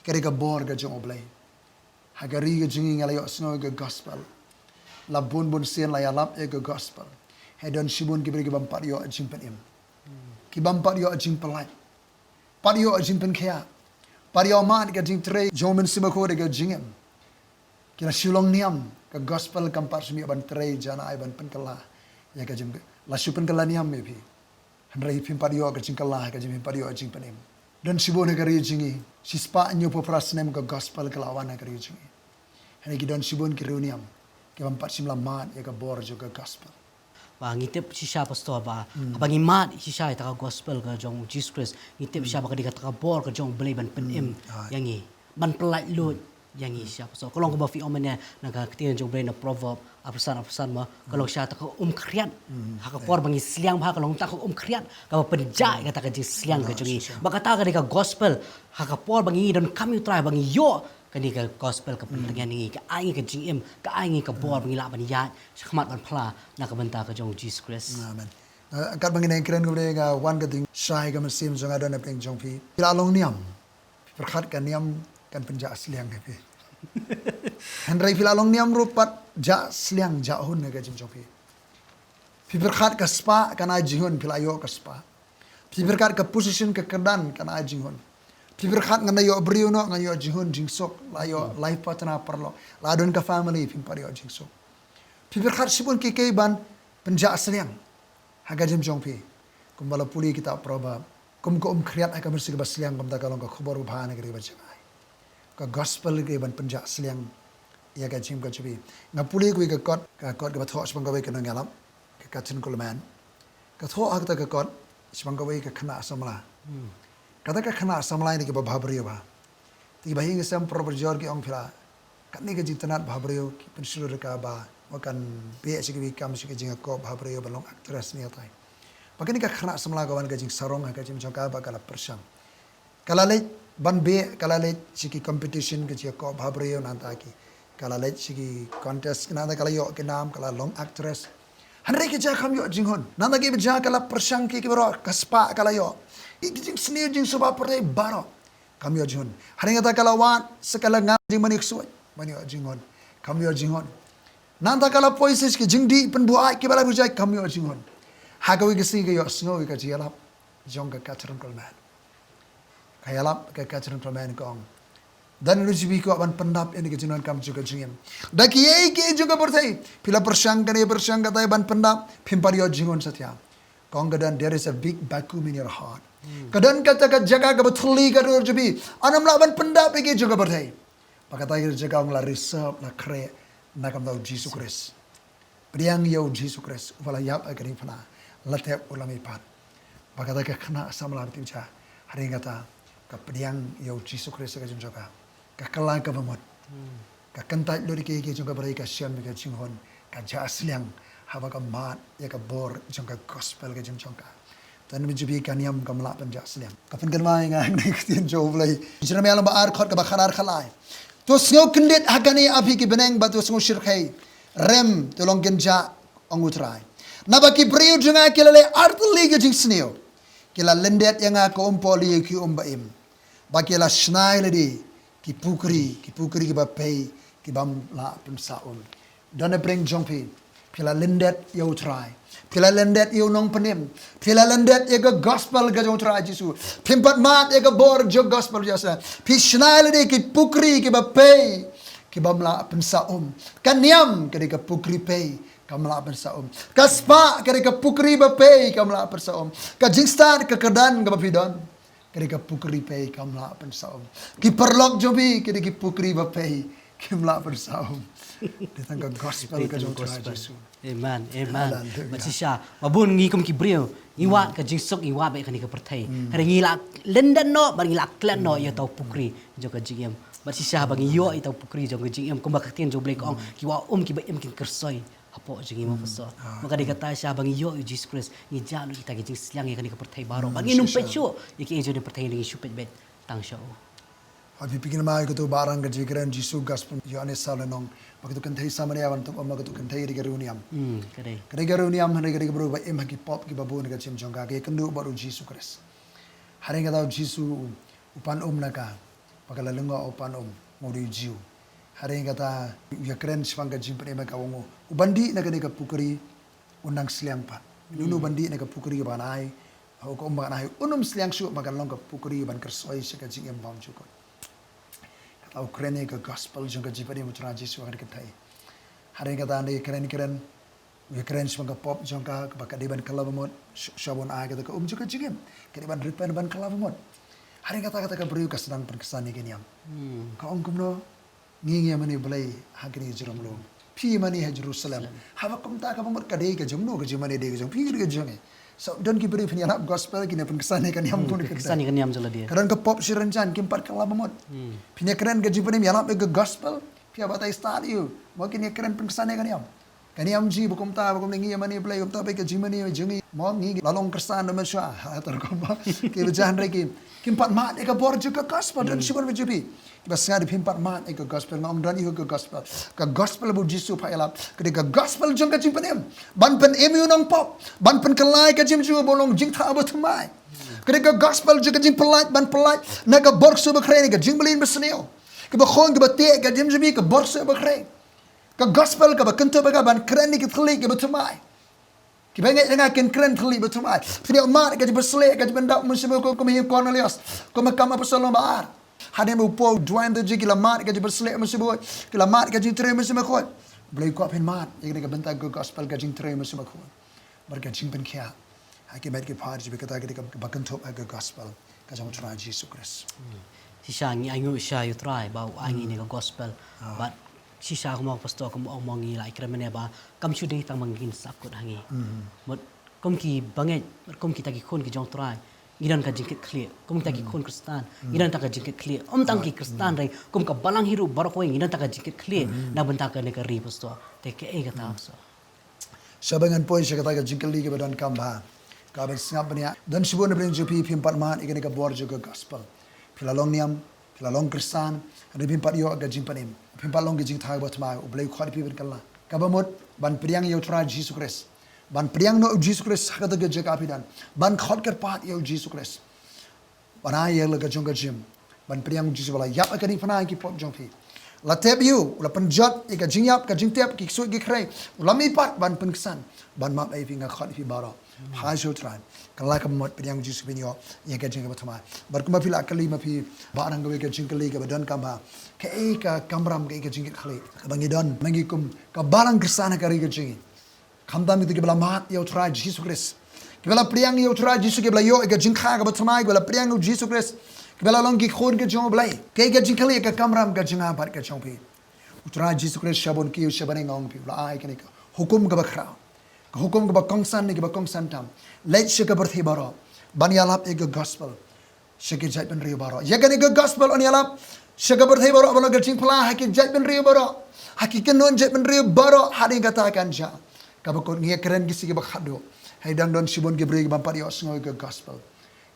ka dei ka bor ka jong U Blei. Ha ka ri ka jong ngi nga la ïohsngew ïa ka gospel, la bun bun sien la ïalap ïa ka gospel, hynrei don shibun ki briew ki bym pat ïoh jingpynim, ki bym pat ïoh jingpyllait, pat ïoh jingpynkhiah, pat ïoh mad ka jingtrei jong U Mynsiem Bakhuid ha ka jingim. Ki la shu long niam, ka gospel kam pat shym ïoh ban trei janai, ban pynkylla ïa ka jingim. La shu pynkylla niam ïa phi, hynrei phim pat ïoh ka jingkylla ha ka jingim, phim pat ïoh jingpynim. Don shibun ha ka ri jong ngi, shispah hynñiewphew phra snem ka gospel ka la wan ha ka ri jong ngi, hynrei ki don shibun ki riewniam ki bym pat shym la mad ïa ka bor jong ka gospel. Ba ngi tip shisha, Pastor, ba haba ngi mad shisha ïa kata ka gospel ka jong U Jisu Khrist, ngi tip shisha ba ka dei kata ka bor ka jong U Blei ban pynim ïa ngi, ban pyllait luid ïa ngi shisha, Pastor. Ka long kumba phi ong mynne na ka ktien jong U Blei na Proverb arphew san, arphew san, ma, ka long shisha kata ka um khriat. Ha ka por ba ngi sliang bha, ka long kata ka um khriat kaba pynjah ïa kata ka jingsliang ka jong ngi. Ba kata ka dei ka gospel, ha ka por ba ngi donkam ïa U Trai, ba ngi ïoh kane ka gospel, ka pyntngen ïa ngi, ka ai ngi ka jingim, ka ai ngi ka bor ba ngi lah ban ïaid shakhmat ban phla na ka bynta ka jong U Jisu Khrist. Amen. Eh, katba ngi nang kren kumne, nga wan ka jingshai ka mynsiem jong nga, don hapdeng jong phi, phi la long niam. Phi pyrkhat ka niam kan pynjah sliang ha phi. Hynrei phi la long niam ruh, pat jah sliang jah hun ha ka jingim jong phi. Phi pyrkhat ka spah kan ai jinghun, phi la ïoh ka spah. Phi pyrkhat ka position, ka kyrdan kan ai jinghun. Phi pyrkhat ngan da ïoh briew noh, ngan ïoh jinghun jingsuk, la ïoh life partner paralok, la don ka family, phim pat ïoh jingsuk. Phi pyrkhat shibun kiei kiei ban pynjah sliang ha ka jingim jong phi. Kumba la pule kitab Proverb, kum ka um khriat ha ka mynsiem kaba sliang, kumta ka long ka khubor babha na ka ri ba jngai. Ka gospel ka dei ban pynjah sliang ïa ka jingim ka jong phi. Nga pule kawei ka kot, ka kot kaba thoh shaphang kawei ka nongïalap, ka Kathryn Kuhlman. Ka thoh ha kata ka kot shaphang kawei ka khynnah samla. Kata ka khynnah samla ïa kaba bhabriew bha. Te ki bahaïing sem, parabor jor ki ong, phi la, katne ka jingtynnad bhabriew, ki pynshlur ïa ka ba kan beh sha kiwei ki kam, sha ki jingïakop bhabriew, ban long actress ne katai. Ba kane ka khynnah samla ka wan ka jingsarong ha ka jingim jong ka ba ka la pyrshang. Ka la leit ban beh, ka la leit sha ki competition, ka jingïakop bhabriew, nangta ki, ka la leit sha ki contest, nangta ka la ïoh ki nam, ka la long actress. Hynrei ka jia kam ïoh jinghun. Nangta kiba jia ka la pyrshang ki, ki baroh, ka spah ka la ïoh. Ki, ki jingsniew jingsuba pyrthei baroh, kam ïoh jinghun. Hynrei nangta ka la wad, sa ka la ngam jingmane ksuid, kam ïoh jinghun. Kam ïoh jinghun. Nangta ka la poi sha ki jingdih pynbuaid kiba la bujai, kam ïoh jinghun. Ha kawei ka sngi ka ïohsngew ïa ka jingïalap jong ka Kathryn Kuhlman. Ka ïalap ka Kathryn Kuhlman, ka ong, don ruh kiba kwah ban pyndap ïa ka jingdonkam jong ka jingim. Da kiei kiei jong ka pyrthei, phi la pyrshang kane pyrshang katai ban pyndap, phim pat ïoh jinghun satia. Kong ka don, there is a big vacuum in your heart. Ka don kata ka jaka kaba thylli ka dur jong phi. Ym lah ban pyndap ïa ki jong ka pyrthei. Ba kata ka jaka ong la reserve, la khreh na ka bynta u Jisu Khrist. Pdiang ïa u Jisu Khrist uba la ïap ha ka diengphna, la tep u la mihpat. Ba kata ka khynnah samla ba tip ja, hadien kata ka pdiang ïa u Jisu Khrist ha ka jingim jong ka. Ka kylla kaba mut. Ka kyntait lut ïa ki jong ka pyrthei, ka shem ïa ka jinghun, ka jah sliang haba ka mad ïa ka bor jong ka gospel ka jong jong ka. Te mynta jong phi ka niam kam lah ban jah sliang. Ka pynkynmaw ïa nga na ka ktien jong U Blei. Jeremaïah lynnong ba ar, dkhot kaba khatar khatlai. To sngew kyndit ha kane, A phi ki bneng, bad to sngew shyrkhei. Rem, to long kynjah, ong U Trai. Naba ki briew jong nga ki la leh artylli ka jingsniew. Ki la lyndet ïa nga kum ha ki um ba im. Ba ki la shna ïa lade ki pukri, ki pukri kiba pei, ki bym lah pynsah um. Don ha pdeng jong phi, phi la lyndet ïa U Trai. Phi la lyndet ïa U Nongpynim. Phi la lyndet ïa ka gospel ka jong U Trai Jisu. Phim pat mad ïa ka bor jong ka gospel Jisu. Phi shna ïa lade ki pukri kiba pei, ki bym lah pynsah um. Ka niam ka dei ka pukri pei, kam lah pynsah um. Ka spah ka dei ka pukri ba pei, kam lah pynsah um. Ka jingstad, ka kyrdan kaba phi don, ka dei ka pukri pei, kam lah pynsah um. Ki paralok jong phi ki dei ki pukri ba pei, kim lah pynsah um. Dei tang ka gospel ka jong U Trai Jisu. Amen, amen. Hallelujah. Bad shisha, ba bun ngi kum ki briew ngi wad ka jingsuk, ngi wad bad kane ka pyrthei. Hynrei ngi la lyndet noh bad ngi la klet noh ïa uta u pukri jong ka jingim. Bad shisha ba ngi ïoh ïa uta u pukri jong ka jingim, kumba ka ktien jong U Blei ka ong, ki wa um kiba im kin kyrsoi hapoh jong ngi, mo pastor. Bad ka dei kata, shisha ba ngi ïoh ïa U Jisu Khrist, ngi jah lut kita ki jingsliang ïa kane ka pyrthei baroh. Bad ngin ym peit shuh ïa kiei jong kane ka pyrthei, ngin shu peit beit tang sha U. Haba phi kynmaw ïa katu ba rang ka jingkren Jisu, gospel Ïoannis saw lynnong, ba katu kynthei Samaria ban tip, ym ba katu kynthei ka dei ka riewniam. Hmm, ka dei. Ka dei ka riewniam, hynrei ka dei ka briew ba im ha ki pop kiba bun ha ka jingim jong ka, ka ïakynduh bad U Jisu Khrist. Hadien kata U Jisu u pan um na ka, ba ka la lyngngoh u pan um, nga u dei u Jiw. Hadien kata u ïakren shaphang ka jingpynim, ka ong, u ban dih na kane ka pukri un nang sliang pat. Uno uno uban dih na ka pukri ba ngan ai, ha u ka um ba ngan ai, un ym sliang shuh, ba kan long ka pukri ban kyrsoi sha ka jingim ba ym ju kut. Kata u kren ïa ka gospel jong ka jingpynim U Trai Jisu ha kane ka kynthei. Hadien kata u kren kren, u ïakren shaphang ka pop jong ka, kaba ka dei ban kylla bamut, sh-, shuwa ban ai kata ka um jong ka jingim. Ka dei ban repent, ban kylla bamut. Hadien kata, kata ka briew ka sdang pynksan ïa ka niam. Hmm. Ka ong kumno, ngi ngi ïamane Blei ha kane ka jinglong. Phi ïamane ha Jerusalem. Haba kumta, kaba mut ka dei ka jong no ka jingmane? Dei ka jong phi, ka dei ka jong ngi. So, don ki briew phin ïalap gospel, kin ïa pynksan ïa ka niam. Hmm, bun, pynksan ïa ka niam jong lade. Ka don ka pop shi ranjan, kim pat kylla bamut. Hmm. Phin ïakren ka jingpynim, ïalap ïa ka gospel, phi ïa batai stad ïa u. Mo kin ïakren pynksan ïa ka niam. Ka niam jong ngi ba kumta, ba kumne ngi ïamane Blei, kumta ba ka jingmane jong ngi. Mo ngi la long khristan da mynshuwa. Ha, ter kumba. Ki ba jan re ki, kim pat mad ïa ka bor jong ka gospel, don shibun ba jong phi. Ba sngap de phim pat mad ïa ka gospel, nga ong don ïa ka gospel. Ka gospel ba U Jisu u phah ïalap, ka dei ka gospel jong ka jingpynim. Ban pynim ïa u nongpop, ban pynkylla ïa ka jingim jong u ba long jingthaw bathymmai. Ka dei ka gospel jong ka jingpyllait, ban pyllait na ka bor ksuid bakhrei, na ka jingmlien basniew. Kaba khun, kaba teh ka jingim jong phi, ka bor ksuid bakhrei. Ka gospel kaba kynthup ïa ka ban kren ïa ki thylliej kiba thymmai. Kiba ngeit ïa nga kin kren thylliej ba thymmai. Phin ïa mad ïa ka jingpynshlur, ka jingpyndap Mynsiem Bakhuid, kum hi Cornelius, kum ha Kam Apostol lynnong ba ar. Hadien ba u Paul u duwai ïa ki, ki la mad ïa ka jingpynshlur Mynsiem Bakhuid, ki la mad ïa ka jingtrei Mynsiem Bakhuid. Blei u kwah phin mad ïa kane ka bynta ka gospel, ka jingtrei Mynsiem Bakhuid. Bad ka jingpynkhiah ha ki met ki phad jong phi, kata ka dei kaba kynthup ha ka gospel ka jong U Trai Jisu Khrist. Hmm. Shisha ngi ainguh sha U Trai ba u ai ngi ïa ka gospel. Ah. Bad shisha kumba pastor kumba ong, mo ngi la ïakren mynne ba kam shu dei tang ba ngin sahkut ha ngi. Hmm. Mut kum ki bangeit, mut kum kita ki khun ki jong U Trai, ngi don ka jingkitkhlieh. Kum kita ki khun khristan, ngi don tang ka jingkitkhlieh. Ym tang ki khristan re, kum ka balang hi ruh baroh kawei ngi don tang ka jingkitkhlieh na bynta kane ka ri, pastor. Te kaei kata, pastor? Sha ba ngan poi sha kata ka jingkylli kaba donkam bha, ka ban sngap bniah. Don shibun na pdeng jong phi phim pat mad ïa kane ka bor jong ka gospel. Phi la long niam, phi la long khristan, hynrei phim pat ïoh ka jingpynim, phim pat long ka jingthaw bathymmai. U Blei u khot ïa phi ban kylla. Kaba mut ban pdiang ïa U Trai Jisu Khrist. Ban pdiang noh U Jisu Khrist ha kata ka jaka phi don. Ban khot kyrpad ïa U Jisu Khrist. Ban ai ïa la ka jong ka jingim. Ban pdiang U Jisu ba la ïap ha ka diengphna ïa ki pop jong phi. La tep ïa u, u la pynjot ïa ka jingïap, ka jingtep, ki ksuid ki khrei. U la mihpat ban pynksan, ban map ïa phi. Nga khot ïa phi baroh. Phai sha U Trai. Kylla kaba mut, pdiang U Jisu phin ïoh ïa ka jingim kaba thymmai. Bad kumba phi la kylli ma phi, ba rang kawei ka jingkylli kaba donkam bha. Kaei ka kamram, kaei ka jingkitkhlieh kaba ngi don ma ngi kum ka balang khristan ha ka ri ka jong ngi? Khamtam kito kiba la mad ïa U Trai Jisu Khrist, Kiba la pdiang ïa u Trai Jisu, kiba la ïoh ïa ka jingkha kaba thymmai, kiba la pdiang ïa u Jisu Khrist, kiba la long ki khun ka jong U Blei. Kaei ka jingkylli ïa ka kamram ka jong nga bad ka jong phi? U Trai Jisu Khrist sha bun ki ïew sha bneng, nga ong ïa phi, u la ai kane ka hukum kaba khraw, ka hukum kaba kongsan ne kaba kongsan tam: Leit sha ka pyrthei baroh ban ïalap ïa ka gospel sha ki jaitbynriew baroh. Ïa kane ka gospel yn ïalap sha ka pyrthei baroh, ban long ka jingphla ha ki jaitbynriew baroh, ha ki kynhun jaitbynriew baroh. Hadien kata kan jia kaba kut. Ngi ïa kren ki sngi kiba khatduh, hynrei dang don shibun ki briew ki bym pat ïohsngew ïa ka gospel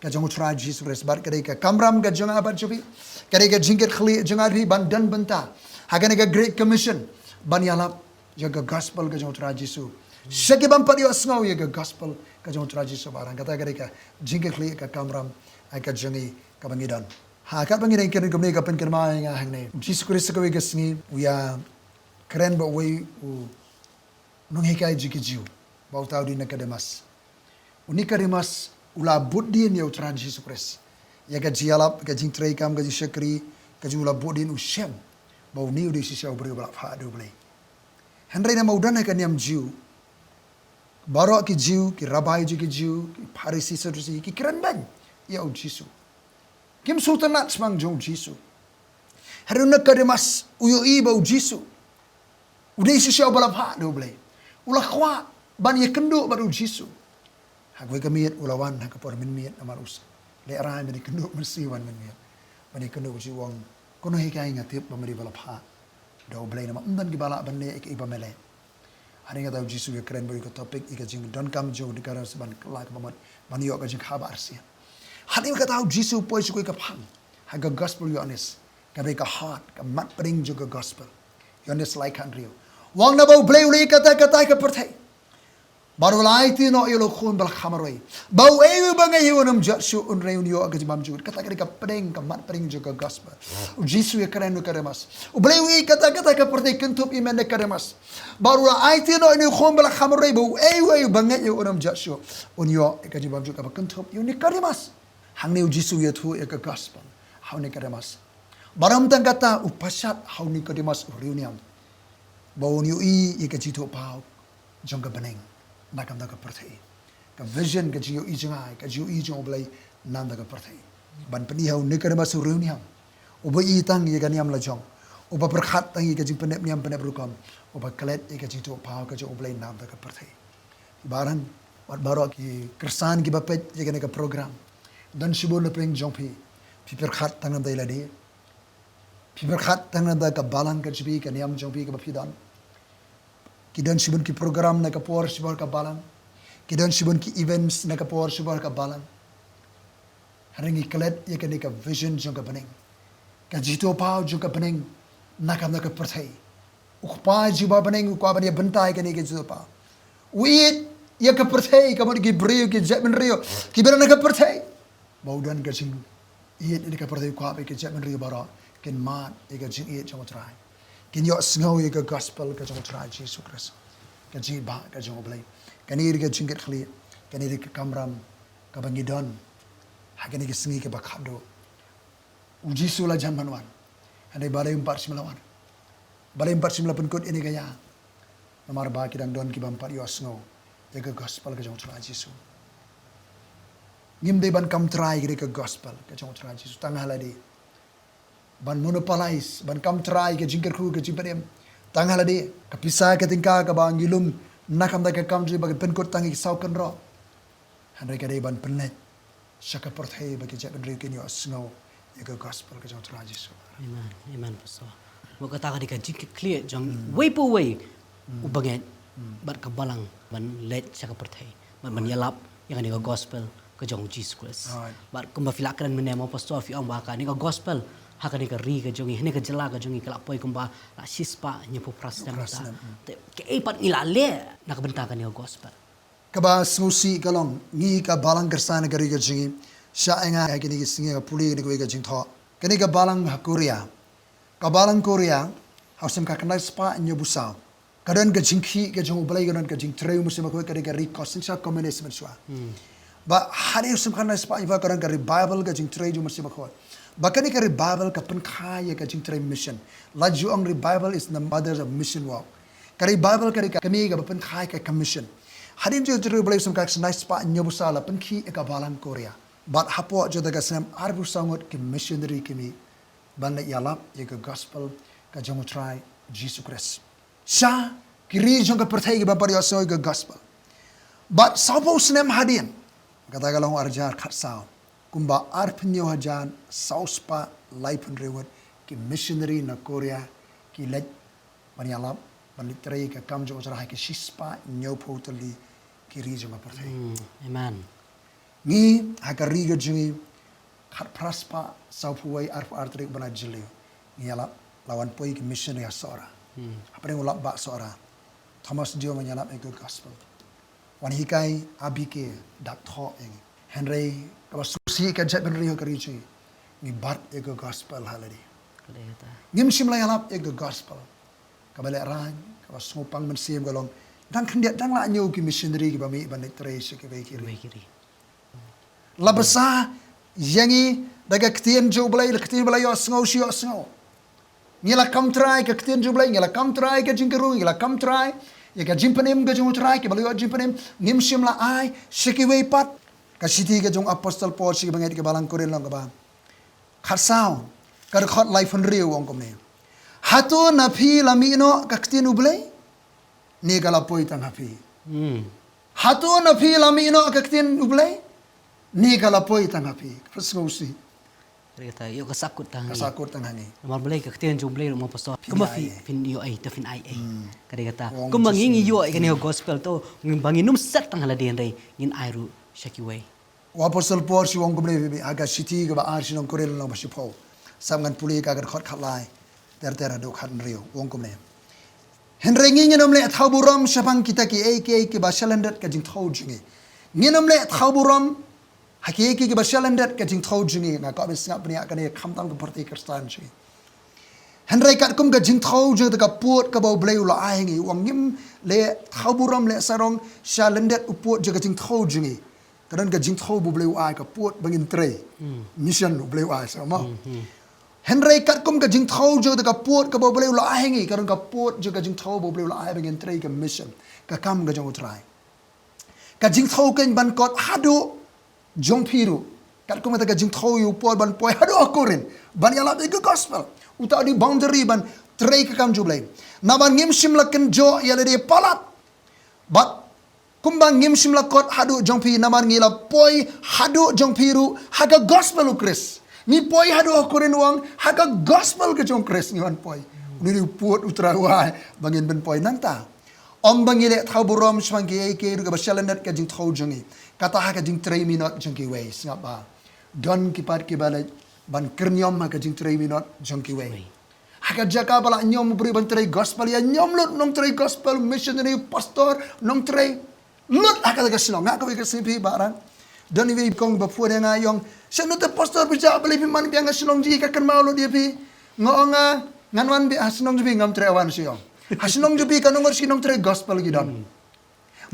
ka jong U Trai Jisu Khrist. Bad ka dei ka kamram ka jong nga bad jong phi, ka dei ka jingkitkhlieh jong nga bad phi ban don bynta ha kane ka Great Commission, ban ïalap ïa ka gospel ka jong U Trai Jisu sha ki bym pat ïohsngew ïa ka gospel ka jong U Trai Jisu balang. Kata ka dei ka jingkitkhlieh, ka kamram, ai, ka jong ngi kaba ngi don. Ha kaba ngi don, kane kumne ka pynkynmaw ïa nga hangne. U Jisu Khrist ha kawei ka sngi u ïa kren bad uwei u nonghikai jong ki Jiw ba uta u dei u Nikodemus. U Nikodemus u la bud dien ïa U Trai Jisu Khrist, ïa ka jingïalap, ka jingtrei kam, ka jingshakri, ka jong u la bud dien. U shem ba une u dei u shisha u briew ba la phah da U Blei. Hynrei namar u don ha ka niam Jiw, baroh ki Jiw, ki rabbi jong ki Jiw, ki Pharisi, Sadusi, ki kren beiñ ïa U Jisu. Kim sngewtynnat shaphang jong U Jisu. Hynrei u Nikodemus u ïohi ba U Jisu u dei shisha uba la phah da U Blei. U la kwah ban ïakynduh bad U Jisu. Ha kawei ka miet u la wan ha ka por mynmiet namar u lehrain ban ïakynduh, mynstep u wan mynmiet ban ïakynduh. U Jisu u ong, ko nonghikai, nga tip ba me dei uba la phah da U Blei namar ym don kiba lah ban leh ïa kaei ba me leh. Hadien kata U Jisu u ïa kren bad ïa ka topic, ïa ka jingdonkam jong u Nikodemus ban kylla kaba mut ban ïoh ka jingkha ba arsien. Hadien kata U Jisu u poi sha kawei ka phang ha ka gospel Ïoannis, kaba dei ka heart, ka mat pdeng jong ka gospel. Ïoannis lai khathynriew. U ong, naba U Blei u la ïeit katta katta ka pyrthei, bad u la aiti noh ïa u khun ba la kham marwei, ba uei uei ba ngeit ïa u un ym jot shuh, hynrei un ïoh ka jingbymjukut. Kata ka dei ka pdeng, ka mat pdeng jong ka gospel. U Jisu u ïa kren, Nikodemus, U Blei u ïeit katta katta ka pyrthei, kynthup ïa me Nikodemus, bad u la aiti noh ïa une u khun ba la kham marwei, ba uei uei ba ngeit ïa u un ym jot shuh, un ïoh ka jingbymjukut. Kaba kynthup ïa u Nikodemus. Hangne U Jisu u ïathuh ïa ka gospel ha u Nikodemus. Bad ym tang kata, u pashat ha u Nikodemus u riewniam ba un ïohi ïa ka jingïathuhpaw jong ka bneng na ka bynta ka pyrthei. Ka vision, ka jingïohi jong nga, ka jingïohi jong U Blei na ka bynta ka pyrthei. Ban pyni ha u Nikodemus u riewniam uba ïohi tang ïa ka niam lajong, uba pyrkhat tang ïa ka jingpynïap niam pynïap rukom, uba klet ïa ka jingïathuhpaw ka jong U Blei na ka bynta ka pyrthei. Balang, wat baroh ki kyrsan kiba peit ïa kane ka program, don shibun na pdeng jong phi, phi pyrkhat tang na ka bynta i lade. Phi pyrkhat tang na ka bynta ka balang ka jong phi, ka niam jong phi kaba phi don. Ki don shibun ki program na ka por shibun ka balang. Ki don shibun ki events na ka por shibun ka balang. Hynrei ngi klet ïa kane ka vision jong ka bneng, ka jingïathuhpaw jong ka bneng na ka bynta ka pyrthei. U Kpa jong ka bneng u kwah ban ïa bynta ïa kane ka jingïathuhpaw. U ïeit ïa ka pyrthei, ka mut ki briew, ki jaitbynriew kiba don ha ka pyrthei. Ba u don ka jingïeit ïa ka pyrthei, u kwah ba ki jaitbynriew baroh kin mad ïa ka jingïeit jong U Trai, kin ïohsngew ïa ka gospel ka jong U Trai Jisu Khrist, ka jingïeit ka jong U Blei. Kane ka dei ka jingkitkhlieh, kane ka dei ka kamram kaba ngi don ha kane ka sngi kaba khatduh. U Jisu u la jan ban wan, hynrei balei um pat shym la wan? Balei um pat shym la pynkut ïa kane ka ïa? Namar ba ki dang don ki bym pat ïohsngew ïa ka gospel ka jong U Trai Jisu. Ngim dei ban kam trai ïa ka gospel ka jong U Trai Jisu tang ha lade, ban monopolize, ban kam trai ïa ka jingkyrkhu, ka jingpynim tang ha lade. Ka pisa ka tyngka kaba ngi lum na ka bynta ka kam jong ngi ba ngi pynkut tang ïa ki saw kynroh, hynrei ka dei ban pynleit sha ka pyrthei ba ki jaitbynriew kin ïohsngew ïa ka gospel ka jong U Trai Jisu. Amen, amen, Pastor. Wat kata ka dei ka jingkitkhlieh jong uwei pa uwei u bangeit bad ka balang ban leit sha ka pyrthei, ban, ban ïalap ïa kane ka gospel ka jong U Jisu Khrist. Alright. Bad kumba phi la kren mynne mo, Pastor, phi ong ba kane ka gospel ha kane ka ri ka jong ngi, ha kane ka jylla ka jong ngi, ka la poi kumba la shispah hynñiewphew phra snem. Phra snem, mm. Te kaei pat ngi la leh na ka bynta kane ka gospel? Kaba sngewsih ka long, ngi ka balang kyrsan ka ri ka jong ngi, sha ïa nga ha kine ki sngi nga pule kane kawei ka jingthoh. Kane ka balang ha Korea. Ka balang Korea ha u snem ka khyndai spah hynñiewphew saw, ka don ka jingkhih ka jong U Blei, ka don ka jingtrei U Mynsiem Bakhuid, ka don ka ri Khristan, sha communist mynshuwa. Hmm. Ba hadien u snem ka khyndai spah hynñiewphew ka don ka revival, ka jingtrei jong U Mynsiem Bakhuid. Ba kane ka revival ka pynkha ïa ka jingtrei mission. La ju ong revival is the mother of mission work. Ka revival ka dei ka kmie kaba pynkha ïa ka mission. Hadien jong u Blei u snem khatkhyndai spah hynñiewphew saw la pynkhih ïa ka balang Korea. Bad hapoh jong kata ka snem arphew saw ngut ki missionary ki mih ban leit ïalap ïa ka gospel ka jong u Trai Jisu Khrist sha ki ri jong ka pyrthei kiba pat ïohsngew ïa ka gospel. Bad sawphew snem hadien, kata ka long arhajar khatsaw, kumba arphew hynñiew hajar saw spah laiphew hynriew ngut ki missionary na Korea ki leit ban ïalap, ban leit trei ïa ka kam jong u Trai ha ki shispah hynñiewphew tylli ki ri jong ka pyrthei. Hmm, amen. Ngi ha ka ri ka jong ngi, khatphra spah sawphew wei, arphew ar tarik bnai Jylliew, ngi ïalap, la wan poi ki missionary ha Sohra. Hmm. Hapdeng u lap bah Sohra, Thomas Diom wan ïalap ïa ka gospel. Wan hikai A B K, dap thoh ïa ngi. Hynrei kaba sngewsih, ka jaitbynriew ha ka ri jong ngi, ngi bat ïa ka gospel ha lade. Ka dei kata. Ngim shym la ïalap ïa ka gospel. Kaba lehraiñ, kaba sngewpang mynsiem ka long, dang khyndiat dang lah hynñiew ki missionary kiba mih ban leit trei sha kiwei ki ri. Kiwei ki ri. La bsa ïa ngi da ka ktien jong u Blei, la ktien ba la ïohsngew shi ïohsngew. Ngi la kam trai ka ktien jong u Blei, ngi la kam trai ka jingkyrkhu, ngi la kam trai ïa ka jingpynim ka jong u Trai, kiba la ïoh jingpynim, ngim shym la ai sha kiwei pat. Ka shithi ka jong u Apostol Paul sha ki bangeit ka balang Korinth long kaba khatsaw, ka dkhot laiphew hynriew u ong kumne: Hato na phi la mih noh ka ktien u Blei? Ne ka la poi tang ha phi? Hmm. Hato na phi la mih noh ka ktien u Blei? Ne ka la poi tang ha phi? Ka sngewsih. Ka dei kata, ïoh ka sahkut tang ha ngi. Ka sahkut tang ha ngi. Namar balei ka ktien jong u Blei ruh mo pastor. Kumba phi, phin ïoh ei, te phin ai ei. Hmm. Ka dei kata. Kumba ngi ngi ïoh ei kane ka gospel to, ngin ba ngin ym set tang ha lade hynrei ngin ai ruh sha kiwei. U Apostol Paul shu ong kumne ha ka shithi kaba ar sha ki nong Korinth lynnong ba shiphew. Sngap, ngan pule ka dkhot khatlai ter ter haduh khathynriew, u ong kumne: Hynrei ngi ngin ym leh thaw burom shaphang kita kiei kiei kiba shah lyndet ka jingthew jong ngi. Ngin ym leh thaw burom ha kiei kiei kiba shah lyndet ka jingthew jong ngi. Nga kwah ban sngap bniah, kane khamtam ka pyrthei Khristan jong ngi. Hynrei katkum ka jingthew jong kata ka pud kaba u Blei u la ai ha ngi, u ong ngim leh thaw burom, leh sarong sha lyndet u pud jong ka jingthew jong ngi. Ka don ka jingthew ba u Blei u ai, ka pud ba ngin trei. Hmm. Mission u Blei u ai, sa mo. Hmm, hmm. Hynrei katkum ka jingthew jong kata ka pud kaba u Blei u la ai ha ngi, ka don ka pud jong ka jingthew ba u Blei u la ai ba ngin trei ka mission, ka kam ka jong u Trai. Ka jingthew kan ban kot haduh jong phi ruh. Katkum kata ka jingthew ïa u Paul ban poi haduh ha Korinth ban ïalap ïa ka gospel. Uta u dei boundary ban trei ka kam jong u Blei. Namar ngim shym la kynjoh ïa lade palat. Bad kumba ngim shym la kot haduh jong phi, namar ngi la poi haduh jong phi ruh ha ka gospel u Khrist. Ngi poi haduh ha Korinth, u ong, ha ka gospel ka jong u Khrist ngi wan poi. Une u dei u pud u Trai u ai ba ngin pynpoi. Nangta, ym ba ngi leh thaw burom shaphang kiei kiei ruh kaba shah lyndet ka jingthew jong ngi, kata ha ka jingtrei minot jong kiwei. Sngap ba don ki pat kiba leit ban kyrniom ha ka jingtrei minot jong kiwei. Ha ka jaka ba la niom u briew ban trei gospel, ïa niom lut nongtrei gospel, missionary, pastor, nongtrei lut ha kata ka shnong. Nga kawei ka sngi phi ba ran, don iwei i kong ba phone ïa nga, i ong: "Shano te pastor phi jah, balei phim wan biang ha shnong jong i, ka kynmaw lut ïa phi?" Nga ong: "Ngan wan biang ha shnong jong phi, ngam treh wan shuh." I ong: "Ha shnong jong phi ka nongor shi nongtrei gospel ki don."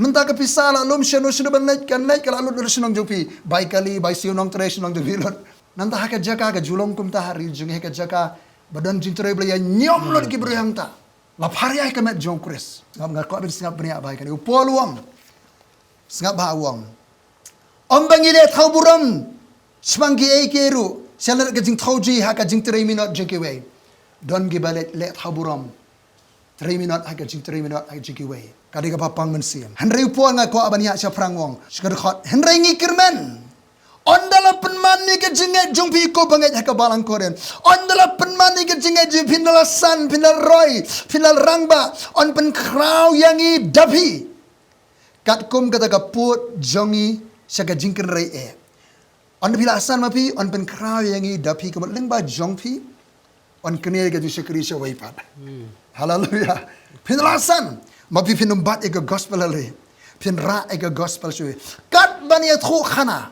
Mynta ka pisa la lum, shano shano ban leit kan leit, ka la lut lut shnong jong phi. Bai kali, bai siew nongtrei shnong jong phi lut. Nangta ha ka jaka ka ju long kumta ha ri jong ngi, ha ka jaka ba don jingtrei Blei, ïa niom lut ki briew hangta. La pharia ïa ka met jong u Khrist. Sngap, nga kwah ban sngap bniah ba ïa kane u Paul u ong. Sngap ba u ong. Ym ba ngi leh thaw burom shaphang kiei kiei ruh, shah lyndet ka jingthew jong ngi ha ka jingtrei minot jong kiwei. Don kiba leh, leh thaw burom, trei minot ha ka jingtrei minot ha ka jong kiwei. Ka dei kaba pang mynsiem. Hynrei u Paul, nga kwah ban ïa shaphrang, u ong sha ka dkhot: "Hynrei ngi kyrmen, ynda la pynman ïa ka jingngeit jong phi, ko bangeit ha ka balang Korinth, ynda la pynman ïa ka jingngeit jong phi, phin da la san, phin da la roi, phin da la rangbah, yn pynkhraw ïa ngi da phi. Katkum kata ka pud jong ngi sha ka jingkynrei eh. Ynda phi la san ma phi, yn pynkhraw ïa ngi da phi, ka mut lyngba jong phi yn knieh ïa ka jingshakri sha wei pat." Hmm. Haleluia. Phin la san ma phi, phin ym bat ïa ka gospel lei. Phin rah ïa ka gospel sha wei. Kat ban ïathuh khana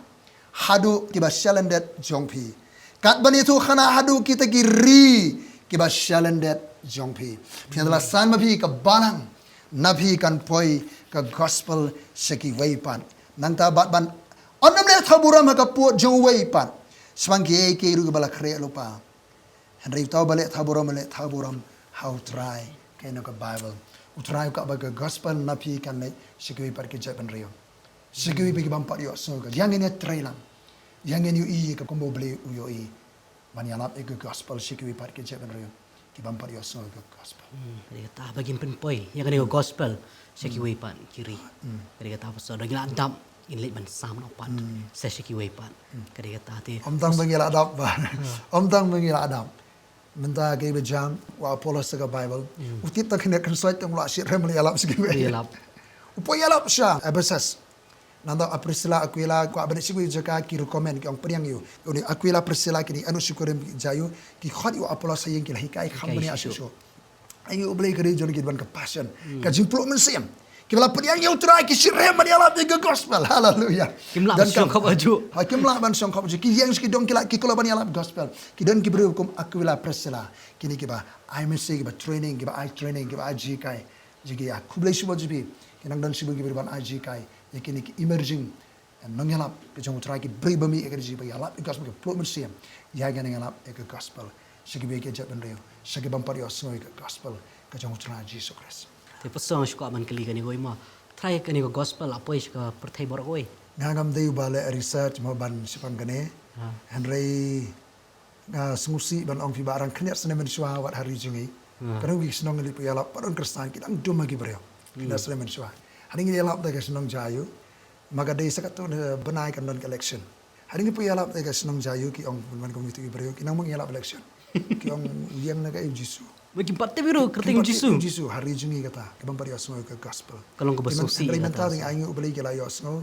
haduh kiba shah lyndet jong phi. Kat ban ïathuh khana haduh kita ki ri kiba shah lyndet jong phi. Phin la san ma phi, ka balang na phi kan poi ka gospel sha kiwei pat. Nangta bad ban, ynda ym leh thaw burom ha ka pud jong uwei pat, shaphang kiei kiei ruh kiba la khreh lypa. Hynrei uta uba leh thaw burom, leh thaw burom ha u Trai, kaei na ka Baibl. U Trai u kwah ba ka gospel na phi kan leit sha kiwei pat ki jaitbynriew, sha kiwei pat ki bym pat ïohsngew ka. Ïa ngin ïatreilang, ïa ngin ïohi ka kumba U Blei u ïohi ban ïalap ïa ka gospel sha kiwei pat ki jaitbynriew ki bym pat ïohsngew ka gospel. Hmm, ka dei kata ba ngin pynpoi ïa kane ka gospel sha kiwei pat ki ri. Hmm. Ka dei kata, pastor, da ngi la dap, ngin leit ban sam noh pat, hmm, sa sha kiwei pat. Hmm. Ka dei kata te. Ym tang ba ngi la dap ba. Hmm. Ym tang ba ngi la dap. Mynta kaei ba jia, u Apollos ha ka Bible, hmm, u tip tang kane ka kynsoit tang u la shah rem ban ïalap sha kiwei. Ïalap. U poi ïalap sha Ephesus. Nangta Priscilla, Aquila, kwah ban leit sha kiwei jaka, ki recommend, ki ong pdiang ïa u. Une Aquila, Priscilla kine ïa u sha Korinth jia ïa u, ki khot ïa u Apollos ha ïing, ki la hikai kham bniah shuh shuh. Ai ngi U Blei ka ri jong ngi, ki don ka passion, hmm, ka jingpluh mynsiem. Kiba la pdiang ïa U Trai ki shah rem ban ïalap ïa ka gospel. Hallelujah. Kim lah ban shong khop ajuh. Ha, kim lah ban shong khop ajuh. Ki ïeng sha ki dong, ki la, ki kylla ban ïalap gospel. Ki don ki briew kum Aquila, Priscilla. Kine kiba ai mynsiem, kiba training, kiba ai training, kiba ai jinghikai. Jinghikai. Khublei shibun jong phi. Ki nang don shibun ki briew ban ai jinghikai ïa kine ki emerging nongïalap ka jong U Trai, ki briew ba mih ïa ka jingïalap ïa ka gospel, ki pluh mynsiem ïa ka nongïalap ïa ka gospel sha kiwei ki jaitbynriew, sha ki bym pat ïohsngew ïa ka gospel ka jong U Trai Jisu Khrist. Te pastor, nga shu kwah ban kylli kane kawei mo. Trai, kane ka gospel la poi sha ka pyrthei baroh kawei? Nga ngam dei uba leh research mo ban shaphang kane. Ha. Hynrei nga sngewsih ban ong phi ba arang khyndiat snem mynshuwa wat ha ri jong ngi, hmm, ka dang ki shnong ngi leit pynïalap, pat don Khristan, ki dang dum ha ki briew. Khyndiat, hmm, snem mynshuwa. Hadien ngi ïalap da ka shnong jia ïa u, ma ka dei sa katto katne bnai kan don ka election. Hadien ngi pynïalap da ka shnong jia ïa u, ki ong ban kum kitu ki briew, ki nang mut ïalap election. Ki ong ïeng na ka U Jisu. Ma kim pat tip ruh kyrteng Jisu. Jisu, ha ri jong ngi kata, ki bym pat ïohsngew ka gospel. Ka long kaba sngewsih. Hynrei mynta dang ai ngi U Blei ki la ïohsngew,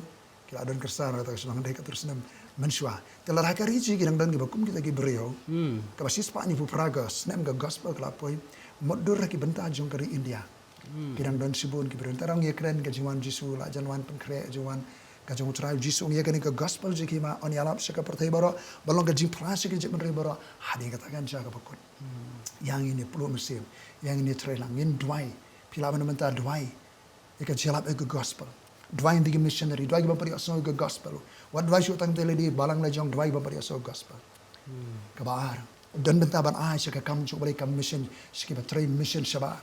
ki la don Khristan, kata ka shnong dei katto snem mynshuwa. Te lada ha ka ri jong ngi ki dang don kiba kum kita ki briew. Hmm. Kaba shispah hynñiewphew phra ka snem ka gospel ka la poi, mutdur ha ki bynta jong ka ri India. Hmm. Ki dang don shibun ki briew. Te ngi ïakren ka jingwan Jisu, la jan wan pynkhreh jingwan ka jong U Trai Jisu, ïa kane ka gospel jong ka hima yn ïalap sha ka pyrthei baroh, ban long ka jingphla sha ki jaitbynriew baroh. Hadien kata kan jia kaba kut. Hmm. Ïa ngin ïa pluh mynsiem, ïa ngin ïa trei lang, ngin duwai. Phi lah ban mynta duwai ïa ka jingïalap ïa ka gospel. Duwai ïa ki missionary, duwai ki bym pat ïohsngew ïa ka gospel. Wat duwai shuh tang te lei, balang la jong, duwai ki bym pat ïohsngew ïa ka gospel. Hmm. Kaba ar, don bynta ban ai sha ka kam jong U Blei, ka mission, sha kiba trei mission shabar.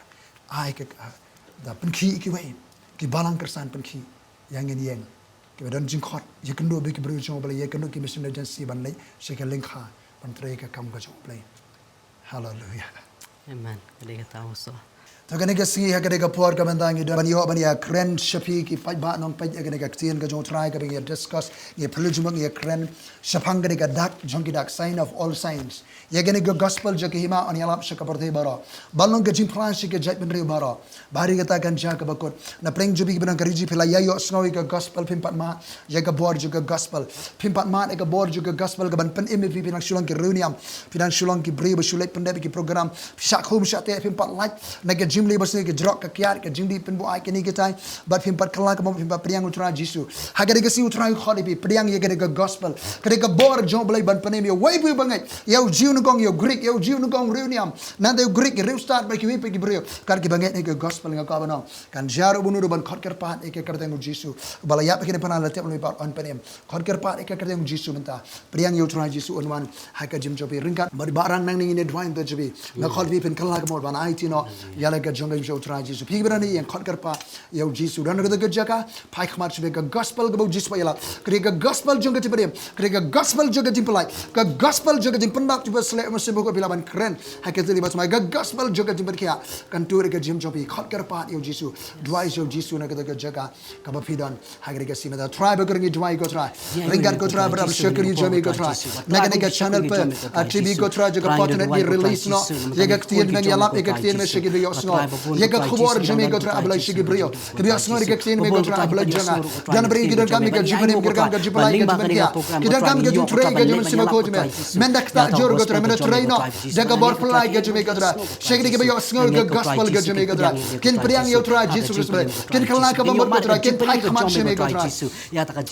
Ai ka, ka, da pynkhih ïa kiwei, ki balang Khristan pynkhih. Ïa ngin ïeng, kiba don jingkhot, ïakynduh bad ki briew jong U Blei, ïakynduh ki mission agency ban leit sha ki lyngkha ban trei ïa ka kam ka jong U Blei. Hallelujah. Amen. Ka dei kata, pastor. To kane ka sngi ha kane ka por ka mynta ngi don ban ïoh ban ïakren sha phi ki paidbah nongpeit ïa kane ka ktien ka jong U Trai kaba ngi ïa discuss, ngi ïa pynlong jingmut, ngi ïakren shaphang kane ka dak jong ki dak, sign of all signs. Ïa kane ka gospel jong ka hima yn ïalap sha ka pyrthei baroh, ban long ka jingphla sha ki jaitbynriew baroh. Bad ha kata kan jia kaba kut. Na pdeng jong phi kiba don ha ka ri jong phi, phi la ïa ïohsngew ïa ka gospel, phim pat mad ïa ka bor jong ka gospel. Phim pat mad ïa ka bor jong ka gospel kaban pynim ïa phi, phi dang shu long ki riewniam, phi dang shu long ki briew ba shu leit pyndep ïa ki program, phi shah khum shah teh, phim pat lait na ka jingmlien basniew, ka jrok ka kiad, ka jingdih pynbuaid, kine kitai. Bad phim pat kylla ka bor, phim pat pdiang U Trai Jisu. Ha kane ka sngi U Trai u khot ïa phi, pdiang ïa kane ka gospel, kane ka bor jong U Blei ban pynim ïa uwei pa uwei ba ngeit, ïa u Jiw nyngkong, ïa u Grik, ïa u Jiw nyngkong, riewniam, nangta u Grik, riewstad bad kiwei pat ki briew. Kat kiba ngeit ha ka gospel, nga kwah ban ong, kan jia ruh ba uno ruh ban khot kyrpad ïa ka kyrteng U Jisu. Ba la ïap ha kine ki bnai, la tep lem pat, yn pynim. Khot kyrpad ïa ka kyrteng U Jisu mynta. Pdiang ïa U Trai Jisu un wan ha ka jingim jong phi. Ryngkat bad i Bah Rang nangne ngin ïa duwai ïa ka jingim jong phi. Nga khot ïa phi phin kylla ka bor ban aiti noh ïa la ka jong ka jingim jong U Trai Jisu. Phi kiba don hangne, khot kyrpad ïa U Jisu. Don kata ka jaka, phai khmat sha phi, ka gospel kaba U Jisu u ïalap. Ka dei ka gospel jong ka jingpynim, ka dei ka gospel jong ka jingpynlait, ka gospel jong ka jingpyndap jong u Blei, u Mynsiem Bakhuid, phi lah ban kren ha ka jingim jong phi. Ka gospel jong ka jingpynkhiah kan tuh ïa ka jingim jong phi. Khot kyrpad ïa U Jisu. Duwai sha U Jisu na kata ka jaka kaba phi don ha kane ka sngi mynta. Trai bakhuid, ngi duwai ko Trai. Ryngkat ko Trai ba la shakri jong me ko Trai, na kane ka channel pat, ah, T V ko Trai, jong ka patnat ngi release noh ïa ka ktien, ngi ïalap ïa ka ktien me sha kiba ïohsngew ïa ka khubor jong me ko Trai, A Blei, sha ki briew kiba ïohsngew ïa ka ktien me ko Trai, A Blei jong nga. Don briew kiba donkam ïa ka jingpynim, kiba donkam ïa ka jingpynim, kiba donkam ïa ka jingtrei ka jong me, sha ka khubor jong me. Mynta ktah jur ko Trai, mynta trei noh da ka bor pynlait ka jong me ko Trai. Sha kine kiba ïohsngew ïa ka gospel ka jong me ko Trai, kin pdiang ïa U Trai Jisu Khrist, kin kylla ka bor ko Trai, kin phai khmat sha me ko Trai.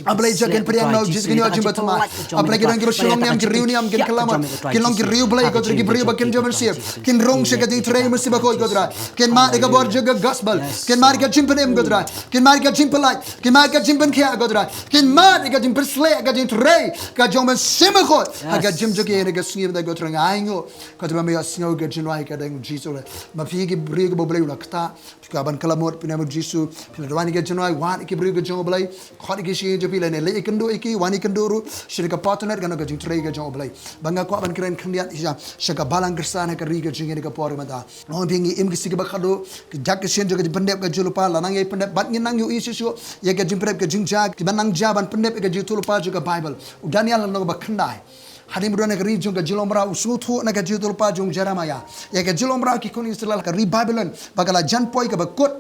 A Blei jong nga, kin pdiang noh Jisu, kin ïoh jingbatai. A Blei, ki don kiba shu long niam, ki riewniam, kin kylla mo, kin long ki riewblei ko Trai, ki briew ba kin jam mynsiem, kin rung sha ka jingtrei Mynsiem Bakhuid ko Trai. Kin mad ïa ka bor jong ka gospel. Kin mad ïa ka jingpynim, ko Trai. Kin mad ïa ka jingpyllait. Kin mad ïa ka jingpynkhiah, ko Trai. Kin mad ïa ka jingpyrshlur, ka jingtrei ka jong U Mynsiem Bakhuid ha ka jingim jong ki ha kane ka sngi mynta, ko Trai. Nga ainguh, ko Trai, ba me ïohsngew ïa ka jingduwai ha ka kyrteng U Jisu. Ma phi ki briew kiba U Blei u la ktah, phi kwah ban kylla mut, phi nang, U Jisu, phi la duwai ïa ka jingduwai, wad ïa ki briew ki jong U Blei. Khot ïa ki sha ïing jong phi lane leit ïakynduh ïa ki, wan ïakynduh ruh sha ka party night, kano ka jingtrei ka jong U Blei. Ba nga kwah ban kren khyndiat sha, sha ka Balang Khristan ha ka ri ka jong ngi ha ka por mynta. Nga ong ïa phi, ngi im ki sngi kiba khadduh, ki dak ki sien jong ka jingpyndep ka jingïathuhlypa, la nang ïa pyndep, bad ngin nang ïohi shuh shuh ïa ka jingpyndep ka jingjia, kiba nang jia ban pyndep ïa ka jingïathuhlypa jong ka Bible. U Daniel ha lynnong ba khyndai, hadien ba u don ha ka ri jong ka jinglong mraw, u sngewthuh na ka jingïathuhlypa jong u Jeremiah ïa ka jinglong mraw ki khun Israel ha ka ri Babilon, ba ka la jan poi kaba kut.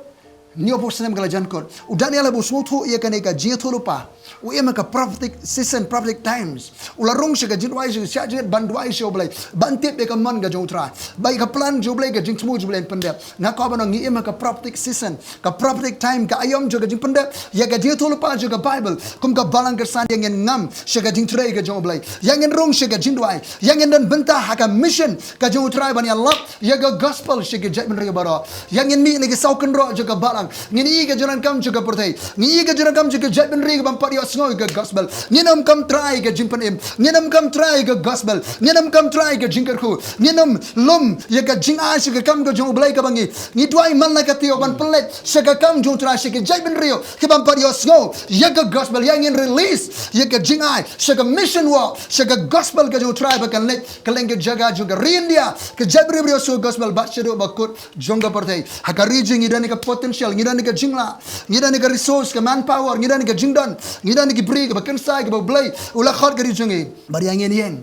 Hynñiewphew snem ka la jan kut. U Daniel haba u sngewthuh ïa kane ka jingïathuhlypa, u im ha ka prophetic season, prophetic times. U la rung sha ka jingduwai, sha ka jingduwai, ban duwai sha U Blei, ban tip ïa ka mon ka jong U Trai, ba ïa ka plan jong U Blei, ka jingthmu jong U Blei ban pyndep. Nga kwah ban ong, ngi im ha ka prophetic season, ka prophetic time, ka aïom jong ka jingpyndep ïa ka jingïathuhlypa jong ka Bible. Kum ka Balang Khristan, ïa ngin ngam sha ka jingtrei ka jong U Blei, ïa ngin rung sha ka jingduwai, ïa ngin don bynta ha ka mission ka jong U Trai ban ïalap ïa ka gospel sha ki jaitbynriew baroh. Ïa ngin mih na ki saw kynroh jong ka balang. Ngin ïohi ka jingdonkam jong ka pyrthei, ngin ïohi ka jingdonkam jong ki jaitbynriew kiba ym pat ïohsngew ïa ka gospel. Ngin ym kam trai ïa ka jingpynim, ngin ym kam trai ïa ka gospel, ngin ym kam trai ïa ka jingkyrkhu, ngin ym lum ïa ka jingai sha ka kam ka jong U Blei kaba ngi, ngi duwai man la ka taïew ban pynleit sha ka kam jong U Trai, sha ki jaitbynriew kiba ym pat ïohsngew ïa ka gospel. Ïa ngin release ïa ka jingai sha ka mission work, sha ka gospel ka jong U Trai, ba kan leit kylleng ki jaka jong ka ri India, ki jaitbynriew briew sha ka gospel, bad shaduh ba kut jong ka pyrthei. Ha ka ri jong ngi don ïa ka potential, ngi don ïa ka jinglah, ngi don ïa ka resource, ka manpower, ngi don ïa ka jingdon, ngi don ïa ki briew kiba kynsai, kiba U Blei u la khot ha ka ri jong ngi. Bad ïa ngin ïeng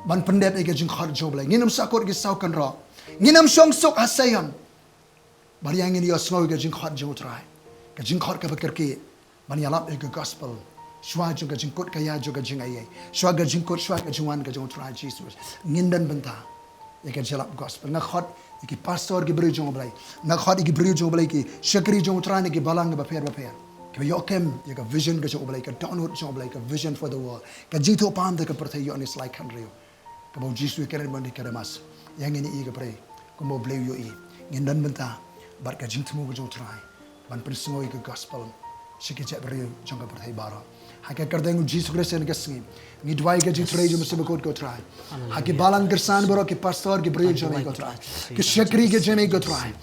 ban pyndep ïa ka jingkhot jong U Blei. Ngin ym sahkut ki saw kynroh, ngin ym shong suk ha Sion. Bad ïa ngin ïohsngew ïa ka jingkhot jong U Trai, ka jingkhot kaba kyrkieh ban ïalap ïa ka gospel shuwa jong ka jingkut ka ïa jong ka jingaiei, shuwa ka jingkut, shuwa ka jingwan ka jong U Trai Jisu. Ngin don bynta ïa ka jingïalap gospel. Nga khot ïa ki pastor, ki briew jong U Blei. Nga khot ïa ki briew jong U Blei, ki shakri jong U Trai na ki balang bapher bapher, kiba ïoh kem ïa ka vision ka jong U Blei, ka dohnud jong U Blei, ka vision for the world, ka jingïathuhpaw ïa ka pyrthei ïoh na ki slai kynriw. Kaba U Jisu u kren ha Nicodemus, ïa ngin ïohi, ko Blei, kumba U Blei u ïohi. Ngin don bynta bad ka jingthmu ka jong U Trai ban pynsngew ïa ka gospel sha ki jaitbynriew jong ka pyrthei baroh. Ha ka kyrteng U Jisu Khrist ha kane ka sngi, ngi duwai ïa ka jingtrei jong U Mynsiem Bakhuid, ko Trai, ha ki balang khristan baroh, ki pastor, ki briew jong me, ko Trai, ki shakri ki jong me, ko Trai.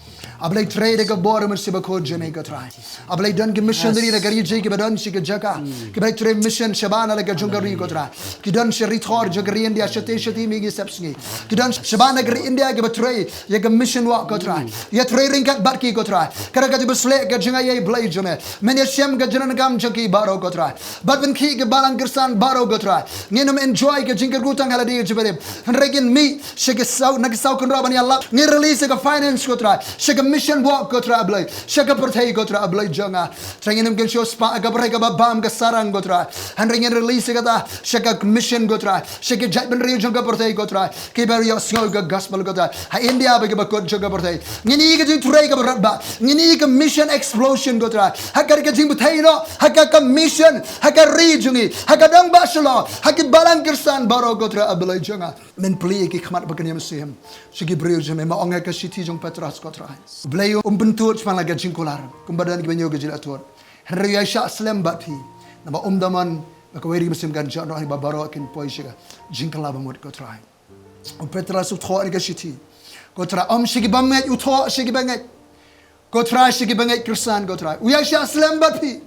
A Blei, trei da ka bor U Mynsiem Bakhuid jong me, ko Trai. A Blei, don ki missionary na ka ri jong ngi kiba don sha ki jaka, kiba trei mission shabar na la ka jong ka ri, ko Trai. Ki don sha ri thor jong ka ri India, shatei shatei mihngi sepsngi. Ki don shabar na ka ri India kiba trei ïa ka mission work, ko Trai. Ïa trei ryngkat bad ki, ko Trai. Ka da ka jingpynshlur ka jingaiei, Blei jong me. Men ïashem ka jingdonkam jong ki baroh, ko Trai. Bad pynkhih ki balang khristan baroh, ko Trai. Ngin ym enjoy ka jingkyrkhu tang ha lade ka jingpynim, hynrei ngin mih sha ki saw, na ki saw kynroh ban ïalap. Ngin release ïa ka finance, ko Trai, sha ka mission work, ko Trai, a Blei, sha ka pyrthei, ko Trai, a Blei jong nga. Trai, ngin ym kynshew spah ha ka pyrthei kaba bam ka sarang, ko Trai, hynrei ngin release ïa kata sha ka mission, ko Trai, sha ki jaitbynriew jong ka pyrthei, ko Trai, kiba ïohsngew ïa ka gospel, ko Trai. Ha India ba kiba kut jong ka pyrthei, ngin ïohi ka jingtrei kaba radbah, ngin ïohi ka mission explosion, ko Trai. Ha ka ri ka jingpyrthei noh, ha ka, ka mission, ha ka ri jong ngi, ha ka dong ba shalor, ha ki balang khristan baroh, ko Trai, a Blei jong nga. Men plie ïa ki khmat bad ki mynsiem sha ki briew jong me. Me ong ha ka shithi jong u Petros, ko Trai, Blei um pyntud shaphang la ka jingkular kumba don kiba ñiew ka jinglathut. Hynrei u ïaishah slem bad phi, namar um da mon ba kawei ruh ka mynsiem kan jot noh, hynrei ba baroh kin poi sha ka jingkylla bamut, ko Trai. U Petros u thoh ha ka shithi, ko Trai, ym sha ki bymngeit u thoh, sha ki bangeit, ko Trai, sha ki bangeit khristan, ko Trai. U ïaishah slem bad phi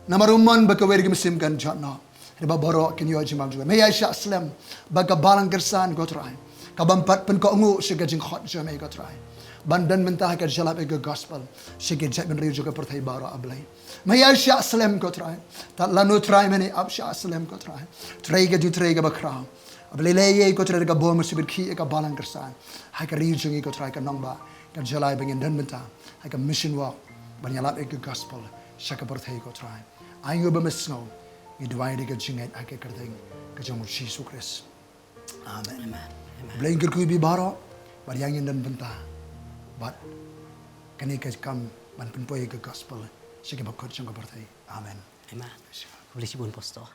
namar u mon ba kawei ruh ka mynsiem kan jot noh, hynrei ba baroh kin ïoh jingmyntoi jong me. Me ïaishah slem bad ka balang khristan, ko Trai, ka bym pat pynkohnguh sha ka jingkhot jong me, ko Trai, ban don bynta ha ka jingïalap ïa ka gospel sha ki jaitbynriew jong ka pyrthei baroh, a Blei. Me ïaishah slem, ko Trai. Tad lano, Trai, men ïa ap shah slem, ko Trai. Trei ka jingtrei kaba khraw, a Blei, leh ïa ka, ko Trai, da ka bor mynsiem, pynkhih ïa ka balang khristan ha ka ri jong ngi, ko Trai, ka nongbah, ka jylla, ba ngin don bynta ha ka mission work ban ïalap ïa ka gospel sha ka pyrthei, ko Trai. Ai nguh ba me sngew. Ngi duwai da ka jingngeit ha ka kyrteng ka jong u Jisu Khrist. Amen. Amen. Amen. Blei un kyrkhu ïa phi baroh bad ïa ngin don bynta bad kane ka kam ban pynpoi ïa ka gospel sha kiba kut jong ka pyrthei. Amen. Amen. Khublei shibun, Pastor.